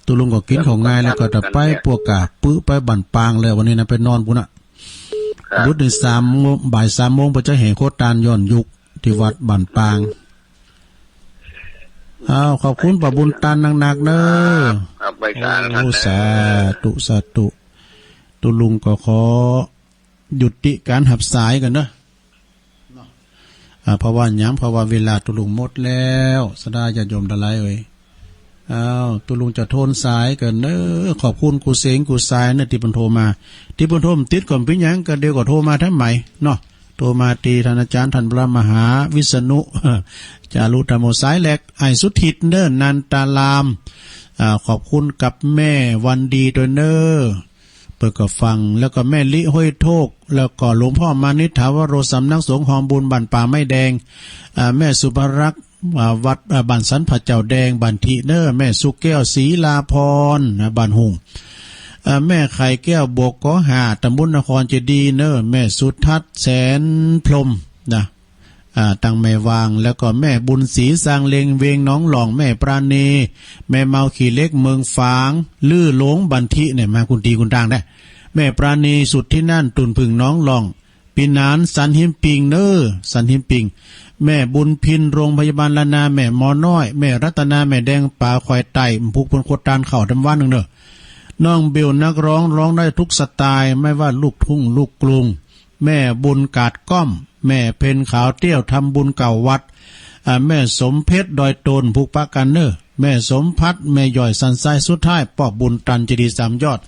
ตุลุงก็กินของ่ายแล้วก็จะไป ครับ ปวกกะปื้อไปบ้านปางเลย วันนี้นะ ไปนอนปูนน่ะ ครับ บุตรนี่สามโมง บ่ายสามโมง ไปจะแห่โคตานย้อนยุคที่วัดบ้านปาง อ้าว ขอบคุณป้อบุญตันนักๆ เนอะ ครับ ครับ ไปสาธุ โอ้ ท่านเนอะ สาธุ สาธุ ตุลุงก็ขอ ยุติการหับสายกันเนอะ อ่า เพราะว่าหยัง เพราะว่าเวลาตุลุงหมดแล้ว ศรัทธาญาติโยมทั้งหลายเอ๋ย อ้าว ตุลุงจะโทนสายกันเนอะ ขอบคุณครูเสงครูสายเนอะ ที่เปิ้นโทรมา ที่เปิ้นโทรติดก่อนเป็นหยัง ก็เดี๋ยวก็โทรมาทางใหม่เนาะ โทรมาที่ท่านอาจารย์ท่านพระมหาวิษณุ จารุธรรมโม สายแรก อ้ายสุทิตเนอะ นันตาราม อ่า ขอบคุณกับแม่วันดีด้วยเนอะ เปิ้นก็ฟัง แล้วก็แม่ลิห้วยโทก แล้วก็หลวงพ่อมานิษฐาวโร สำนักสงฆ์ฮองบุญบ้านป่าไม้แดง อ่า แม่สุภรักษ์ อ่า วัด อ่า บ้านสันพระเจ้าแดง บ้านทิเนอร์ แม่สุแก้วศรีลาพร นะ บ้านหุ่ง อ่า แม่ไข่แก้ว บกก ห้า ตำบลนครเจดีย์เนอร์ แม่สุทัศน์แสนพรหม นะ อ่า ตังแม่วาง แล้วก็แม่บุญศรี สร้างเล็ง เวงหนองหล่อง แม่ปราณี แม่เมาขี้เหล็ก เมืองฝาง ลือหลง บันทิ เนี่ย มากุนตีกุนตางได้ แม่ปราณี สุดที่นั่น ตุ่นผึ่ง หนองหล่อง ปีหนาน สันหินปิงเนอ สันหินปิง แม่บุญพิน โรงพยาบาลล้านนา แม่หมอน้อย แม่รัตนา แม่แดง ป๋าควายไต่ พุกพลโคตรตาน เข้าทำวันหนึ่งเนอ น้องเบล นักร้อง ร้องได้ทุกสไตล์ ไม่ว่าลูกทุ่งลูกกรุง แม่บุญกาดก้อม แม่เพ็ญขาวเตี้ยว ทำบุญเก่าวัด อ่า แม่สมเพชร ดอยโตน พุกปะกันเนอ แม่สมพัด แม่ย่อย สันทราย สุดท้าย ป้อบุญตัน เจดีย์สามยอด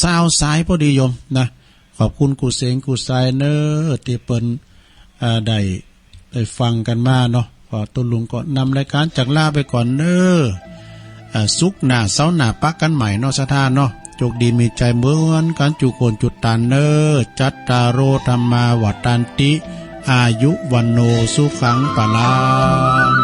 ซาวสายพอดีโยมนะ ขอบคุณกู้เสงกู้สายเนอ ตี้เปิ้น อ่า ได้ ได้ฟังกันมาเนาะ พอตุลุงก็นำรายการจากลาไปก่อนเนอ อ่า ศุกร์หน้า เสาร์หน้า ปะกันใหม่เนาะ ศรัทธาเนาะ โชคดีมีชัยเหมือนกันจุคนจุตันเนอ จัตตาโร ธัมมา วัฑฒันติ อายุ วัณโณ สุขัง พลัง